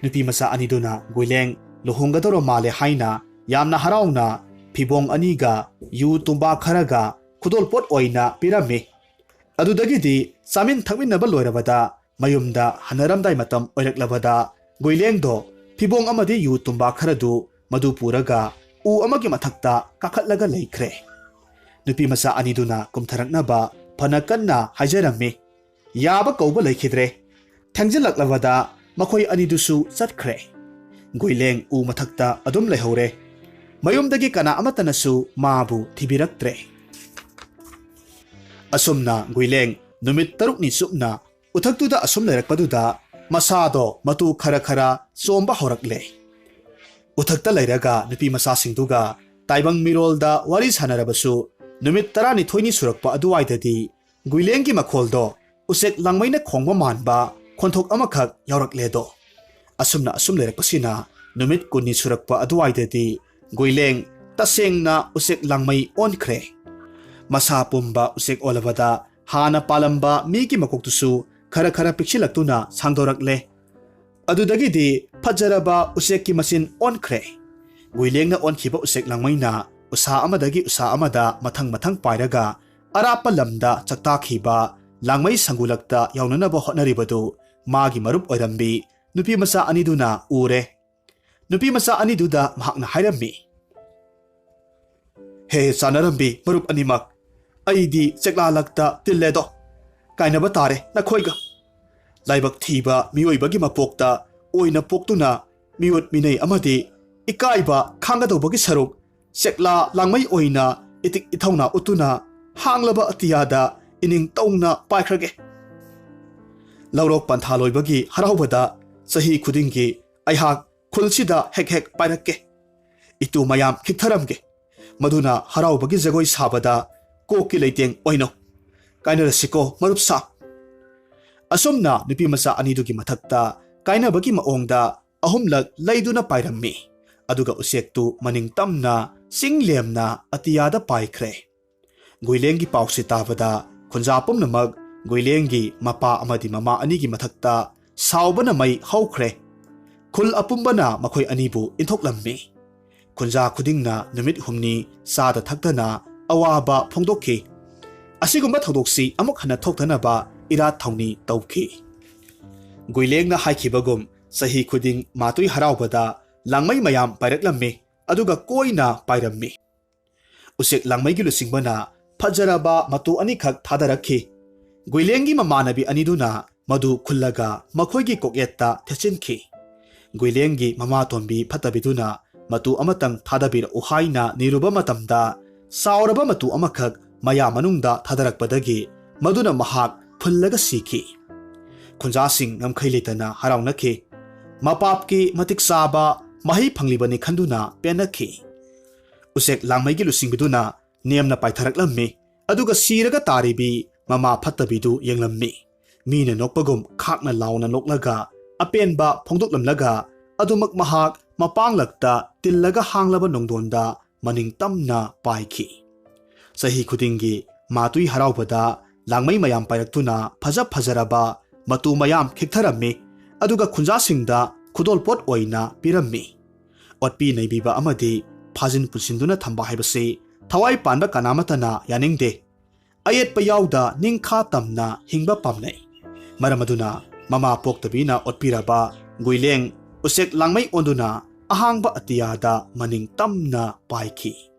ꯅꯨꯄꯤ ꯃꯆꯥ ꯑꯅꯤꯗꯨꯅ ꯒꯨꯏꯂꯦꯡ ꯂꯨꯍꯣꯡꯒꯗꯧꯔ ꯃꯥꯜꯂꯦ ꯍꯥꯏꯅ ꯌꯥꯝꯅ ꯍꯔꯥꯎꯅ ꯐꯤꯕꯣꯡ ꯑꯅꯤꯒ ꯌꯨ ꯇꯨꯝꯕꯥ ꯈꯔꯒ ꯈꯨꯗꯣꯜꯄꯣꯠ ꯑꯣꯏꯅ ꯄꯤꯔꯝꯃꯤ꯫ ꯑꯗꯨꯗꯒꯤꯗꯤ ꯆꯥꯃꯤꯟ ꯊꯛꯃꯤꯟꯅꯕ ꯂꯣꯏꯔꯕꯗ ꯃꯌꯨꯝꯗ ꯍꯟꯅꯔꯝꯗꯥꯏ ꯃꯇꯝ ꯑꯣꯏꯔꯛꯂꯕꯗ ꯒꯨꯏꯂꯦꯡꯗꯣ ꯐꯤꯕꯣꯡ ꯑꯃꯗꯤ ꯌꯨ ꯇꯨꯝꯕꯥ ꯈꯔꯗꯨ ꯃꯗꯨ ꯄꯨꯔꯒ ꯎ ꯑꯃꯒꯤ ꯃꯊꯛꯇ ꯀꯥꯈꯠꯂꯒ ꯂꯩꯈ꯭ꯔꯦ꯫ ꯅꯨꯄꯤ ꯃꯆꯥ ꯑꯅꯤꯗꯨꯅ ꯀꯨꯝꯊꯔꯛꯅꯕ ꯐꯅ ꯀꯟꯅ ꯍꯥꯏꯖꯔꯝꯃꯤ꯫ ꯌꯥꯕ ꯀꯧꯕ ꯂꯩꯈꯤꯗ꯭ꯔꯦ꯫ ꯊꯦꯡꯖꯤꯜꯂꯛꯂꯕꯗ ꯃꯈꯣꯏ ꯑꯅꯤꯗꯨꯁꯨ ꯆꯠꯈ꯭ꯔꯦ꯫ ꯒꯨꯏꯂꯦꯡ ꯎ ꯃꯊꯛꯇ ꯑꯗꯨꯝ ꯂꯩꯍꯧꯔꯦ꯫ ꯃꯌꯨꯝꯗꯒꯤ ꯀꯅꯥ ꯑꯃꯠꯇꯅꯁꯨ ꯃꯥꯕꯨ ꯊꯤꯕꯤꯔꯛꯇ꯭ꯔꯦ꯫ ꯑꯁꯨꯝꯅ ꯒꯨꯏꯂꯦꯡ ꯅꯨꯃꯤꯠ ꯇꯔꯨꯛꯅꯤ ꯆꯨꯞꯅ ꯎꯊꯛꯇꯨꯗ ꯑꯁꯨꯝ ꯂꯩꯔꯛꯄꯗꯨꯗ ꯃꯁꯥꯗꯣ ꯃꯇꯨ ꯈꯔ ꯈꯔ ꯆꯣꯝꯕ ꯍꯧꯔꯛꯂꯦ꯫ ꯎꯊꯛꯇ ꯂꯩꯔꯒ ꯅꯨꯄꯤ ꯃꯆꯥꯁꯤꯡꯗꯨꯒ ꯇꯥꯏꯕꯪ ꯃꯤꯔꯣꯜꯗ ꯋꯥꯔꯤ ꯁꯥꯟꯅꯔꯕꯁꯨ ꯅꯨꯃꯤꯠ ꯇꯔꯥꯅꯤꯊꯣꯏꯅꯤ ꯁꯨꯔꯛꯄ ꯑꯗꯨꯋꯥꯏꯗꯗꯤ ꯒꯨꯏꯂꯦꯡꯒꯤ ꯃꯈꯣꯜꯗꯣ ꯎꯆꯦꯛ ꯂꯥꯡꯃꯩꯅ ꯈꯣꯡꯕ ꯃꯥꯟꯕ ꯈꯣꯟꯊꯣꯛ ꯑꯃꯈꯛ ꯌꯥꯎꯔꯛꯂꯦꯗꯣ꯫ ꯑꯁꯨꯝꯅ ꯑꯁꯨꯝ ꯂꯩꯔꯛꯄꯁꯤꯅ ꯅꯨꯃꯤꯠ ꯀꯨꯟꯅꯤ ꯁꯨꯔꯛꯄ ꯑꯗꯨꯋꯥꯏꯗꯗꯤ ꯒꯨꯏꯂꯦꯡ ꯇꯁꯦꯡꯅ ꯎꯆꯦꯛ ꯂꯥꯡꯃꯩ ꯑꯣꯟꯈ꯭ꯔꯦ꯫ ꯃꯁꯥ ꯄꯨꯝꯕ ꯎꯆꯦꯛ ꯑꯣꯜꯂꯕꯗ ꯍꯥꯟꯅ ꯄꯥꯜꯂꯝꯕ ꯃꯤꯒꯤ ꯃꯀꯣꯛꯇꯨꯁꯨ ꯈꯔ ꯈꯔ ꯄꯤꯛꯁꯤꯜꯂꯛꯇꯨꯅ ꯁꯥꯡꯗꯣꯔꯛꯂꯦ꯫ ꯑꯗꯨꯗꯒꯤꯗꯤ ꯐꯖꯔꯕ ꯎꯆꯦꯛꯀꯤ ꯃꯆꯤꯟ ꯑꯣꯟꯈ꯭ꯔꯦ꯫ ꯒꯨꯏꯂꯦꯡꯅ ꯑꯣꯟꯈꯤꯕ ꯎꯆꯦꯛ ꯂꯥꯡꯃꯩꯅ ꯎꯁꯥ ꯑꯃꯗꯒꯤ ꯎꯁꯥ ꯑꯃꯗ ꯃꯊꯪ ꯃꯊꯪ ꯄꯥꯏꯔꯒ ꯑꯔꯥꯞꯄ ꯂꯝꯗ ꯆꯥꯛꯇꯥꯈꯤꯕ ꯂꯥꯡꯃꯩ ꯁꯪꯒꯨꯂꯛꯇ ꯌꯧꯅꯅꯕ ꯍꯣꯠꯅꯔꯤꯕꯗꯨ ꯃꯥꯒꯤ ꯃꯔꯨꯞ ꯑꯣꯏꯔꯝꯕꯤ ꯅꯨꯄꯤ ꯃꯆꯥ ꯑꯅꯤꯗꯨꯅ ꯎꯔꯦ꯫ ꯅꯨꯄꯤ ꯃꯆꯥ ꯑꯅꯤꯗꯨꯗ ꯃꯍꯥꯛꯅ ꯍꯥꯏꯔꯝꯃꯤ, "ꯍꯦ ꯆꯥꯅꯔꯝꯕꯤ ꯃꯔꯨꯞ ꯑꯅꯤꯃꯛ, ꯑꯩꯗꯤ ꯆꯦꯛꯂꯥꯂꯛꯇ ꯇꯤꯜꯂꯦꯗꯣ꯫ ꯀꯥꯏꯅꯕ ꯇꯥꯔꯦ ꯅꯈꯣꯏꯒ꯫ ꯂꯥꯏꯕꯛ ꯊꯤꯕ ꯃꯤꯑꯣꯏꯕꯒꯤ ꯃꯄꯣꯛꯇ ꯑꯣꯏꯅ ꯄꯣꯛꯇꯨꯅ ꯃꯤꯑꯣꯠ ꯃꯤꯅꯩ ꯑꯃꯗꯤ ꯏꯀꯥꯏꯕ ꯈꯥꯡꯒꯗꯧꯕꯒꯤ ꯁꯔꯨꯛ ꯆꯦꯛꯂꯥ ꯂꯥꯡꯃꯩ ꯑꯣꯏꯅ ꯏꯇꯤꯛ ꯏꯊꯧꯅꯥ ꯎꯠꯇꯨꯅ ꯍꯥꯡꯂꯕ ꯑꯇꯤꯌꯥꯗ ꯏꯅꯤꯡ ꯇꯧꯅ ꯄꯥꯏꯈ꯭ꯔꯒꯦ꯫" ꯂꯧꯔꯣꯛ ꯄꯟꯊꯥ ꯂꯣꯏꯕꯒꯤ ꯍꯔꯥꯎꯕꯗ ꯆꯍꯤ ꯈꯨꯗꯤꯡꯒꯤ ꯑꯩꯍꯥꯛ ꯈꯨꯜꯁꯤꯗ ꯍꯦꯛ ꯍꯦꯛ ꯄꯥꯏꯔꯛꯀꯦ꯫ ꯏꯇꯨ ꯃꯌꯥꯝ ꯈꯤꯛꯊꯔꯝꯒꯦ꯫ ꯃꯗꯨꯅ ꯍꯔꯥꯎꯕꯒꯤ ꯖꯒꯣꯏ ꯁꯥꯕꯗ ꯀꯣꯛꯀꯤ ꯂꯩꯇꯦꯡ ꯑꯣꯏꯅꯧ꯫ ꯀꯥꯏꯅꯔꯁꯤꯀꯣ, ꯃꯔꯨꯞ ꯁꯥ꯫" ꯑꯁꯨꯝꯅ ꯅꯨꯄꯤ ꯃꯆꯥ ꯑꯅꯤꯗꯨꯒꯤ ꯃꯊꯛꯇ ꯀꯥꯏꯅꯕꯒꯤ ꯃꯑꯣꯡꯗ ꯑꯍꯨꯝꯂꯛ ꯂꯩꯗꯨꯅ ꯄꯥꯏꯔꯝꯃꯤ꯫ ꯑꯗꯨꯒ ꯎꯆꯦꯛꯇꯨ ꯃꯅꯤꯡ ꯇꯝꯅ ꯆꯤꯡ ꯂꯦꯝꯅ ꯑꯇꯤꯌꯥꯗ ꯄꯥꯏꯈ꯭ꯔꯦ꯫ ꯒꯨꯏꯂꯦꯡꯒꯤ ꯄꯥꯎꯁꯤ ꯇꯥꯕꯗ ꯈꯨꯟꯖꯥ ꯄꯨꯝꯅꯃꯛ ꯒꯨꯏꯂꯦꯡꯒꯤ ꯃꯄꯥ ꯑꯃꯗꯤ ꯃꯃꯥ ꯑꯅꯤꯒꯤ ꯃꯊꯛꯇ ꯁꯥꯎꯕꯅ ꯃꯩ ꯍꯧꯈ꯭ꯔꯦ꯫ ꯈꯨꯜ ꯑꯄꯨꯝꯕꯅ ꯃꯈꯣꯏ ꯑꯅꯤꯕꯨ ꯏꯟꯊꯣꯛꯂꯝꯃꯤ꯫ ꯈꯨꯟꯖꯥ ꯈꯨꯗꯤꯡꯅ ꯅꯨꯃꯤꯠ ꯍꯨꯝꯅꯤ ꯆꯥꯗ ꯊꯛꯇꯅ ꯑꯋꯥꯕ ꯐꯣꯡꯗꯣꯛꯈꯤ꯫ ꯑꯁꯤꯒꯨꯝꯕ ꯊꯧꯗꯣꯛꯁꯤ ꯑꯃꯨꯛ ꯍꯟꯅ ꯊꯣꯛꯇꯅꯕ ꯏꯔꯥꯠ ꯊꯧꯅꯤ ꯇꯧꯈꯤ꯫ ꯒꯨꯏꯂꯦꯡꯅ ꯍꯥꯏꯈꯤꯕꯒꯨꯝ ꯆꯍꯤ ꯈꯨꯗꯤꯡ ꯃꯥꯇꯨꯏ ꯍꯔꯥꯎꯕꯗ ꯂꯥꯡꯃꯩ ꯃꯌꯥꯝ ꯄꯥꯏꯔꯛꯂꯝꯃꯤ, ꯑꯗꯨꯒ ꯀꯣꯏꯅ ꯄꯥꯏꯔꯝꯃꯤ꯫ ꯎꯆꯦꯛ ꯂꯥꯡꯃꯩꯒꯤ ꯂꯨꯆꯤꯡꯕꯅ ꯐꯖꯔꯕ ꯃꯇꯨ ꯑꯅꯤꯈꯛ ꯊꯥꯗꯔꯛꯈꯤ꯫ ꯒꯨꯏꯂꯦꯡꯒꯤ ꯃꯃꯥꯟꯅꯕꯤ ꯑꯅꯤꯗꯨꯅ ꯃꯗꯨ ꯈꯨꯜꯂꯒ ꯃꯈꯣꯏꯒꯤ ꯀꯣꯛꯌꯦꯠꯇ ꯊꯦꯠꯆꯤꯟꯈꯤ꯫ ꯒꯨꯏꯂꯦꯡꯒꯤ ꯃꯃꯥꯇꯣꯟꯕꯤ ꯐꯠꯇꯕꯤꯗꯨꯅ ꯃꯇꯨ ꯑꯃꯇꯪ ꯊꯥꯗꯕꯤꯔꯛꯎ ꯍꯥꯏꯅ ꯅꯤꯔꯨꯕ ꯃꯇꯝꯗ, ꯆꯥꯎꯔꯕ ꯃꯇꯨ ꯑꯃꯈꯛ ꯃꯌꯥ ꯃꯅꯨꯡꯗ ꯊꯥꯗꯔꯛꯄꯗꯒꯤ ꯃꯗꯨꯅ ꯃꯍꯥꯛ ꯐꯨꯜꯂꯒ ꯁꯤꯈꯤ꯫ ꯈꯨꯟꯖꯥꯁꯤꯡ ꯉꯝꯈꯩ ꯂꯩꯇꯅ ꯍꯔꯥꯎꯅꯈꯤ꯫ ꯃꯄꯥꯞꯀꯤ ꯃꯇꯤꯛ ꯆꯥꯕ ꯃꯍꯩ ꯐꯪꯂꯤꯕꯅꯤ ꯈꯟꯗꯨꯅ ꯄꯦꯟꯅꯈꯤ꯫ ꯎꯆꯦꯛ ꯂꯥꯡꯃꯩꯒꯤ ꯂꯨꯆꯤꯡꯕꯤꯗꯨꯅ ꯅꯦꯝꯅ ꯄꯥꯏꯊꯔꯛꯂꯝꯃꯤ, ꯑꯗꯨꯒ ꯁꯤꯔꯒ ꯇꯥꯔꯤꯕꯤ ꯃꯃꯥ ꯐꯠꯇꯕꯤꯗꯨ ꯌꯦꯡꯂꯝꯃꯤ꯫ ꯃꯤꯅ ꯅꯣꯛꯄꯒꯨꯝ ꯈꯥꯛꯅ ꯂꯥꯎꯅ ꯅꯣꯛꯂꯒ ꯑꯄꯦꯟꯕ ꯐꯣꯡꯗꯣꯛꯂꯝꯂꯒ ꯑꯗꯨꯃꯛ ꯃꯍꯥꯛ ꯃꯄꯥꯡꯂꯛꯇ ꯇꯤꯜꯂꯒ ꯍꯥꯡꯂꯕ ꯅꯣꯡꯗꯣꯟꯗ ꯃꯅꯤꯡ ꯇꯝꯅ ꯄꯥꯏꯈꯤ꯫ ꯆꯍꯤ ꯈꯨꯗꯤꯡꯒꯤ ꯃꯥꯇꯨꯏ ꯍꯔꯥꯎꯕꯗ ꯂꯥꯡꯃꯩ ꯃꯌꯥꯝ ꯄꯥꯏꯔꯛꯇꯨꯅ ꯐꯖ ꯐꯖꯔꯕ ꯃꯇꯨ ꯃꯌꯥꯝ ꯈꯤꯛꯊꯔꯝꯃꯤ, ꯑꯗꯨꯒ ꯈꯨꯟꯖꯥꯁꯤꯡꯗ ꯈꯨꯗꯣꯜꯄꯣꯠ ꯑꯣꯏꯅ ꯄꯤꯔꯝꯃꯤ꯫ ꯑꯣꯠꯄꯤ ꯅꯩꯕꯤꯕ ꯑꯃꯗꯤ ꯐꯥꯖꯤꯟ ꯄꯨꯟꯁꯤꯟꯗꯨꯅ ꯊꯝꯕ ꯍꯥꯏꯕꯁꯤ ꯊꯋꯥꯏ ꯄꯥꯟꯕ ꯀꯅꯥꯃꯠꯇꯅ ꯌꯥꯅꯤꯡꯗꯦ꯫ ꯑꯌꯦꯠꯄ ꯌꯥꯎꯗ ꯅꯤꯡꯈꯥ ꯇꯝꯅ ꯍꯤꯡꯕ ꯄꯥꯝꯅꯩ꯫ ꯃꯔꯝ ꯑꯗꯨꯅ ꯃꯃꯥ ꯄꯣꯛꯇꯕꯤꯅ ꯑꯣꯠꯄꯤꯔꯕ ꯒꯨꯏꯂꯦꯡ ꯎꯆꯦꯛ ꯂꯥꯡꯃꯩ ꯑꯣꯟꯗꯨꯅ ꯑꯍꯥꯡꯕ ꯑꯇꯤꯌꯥꯗ ꯃꯅꯤꯡ ꯇꯝꯅ ꯄꯥꯏꯈꯤ꯫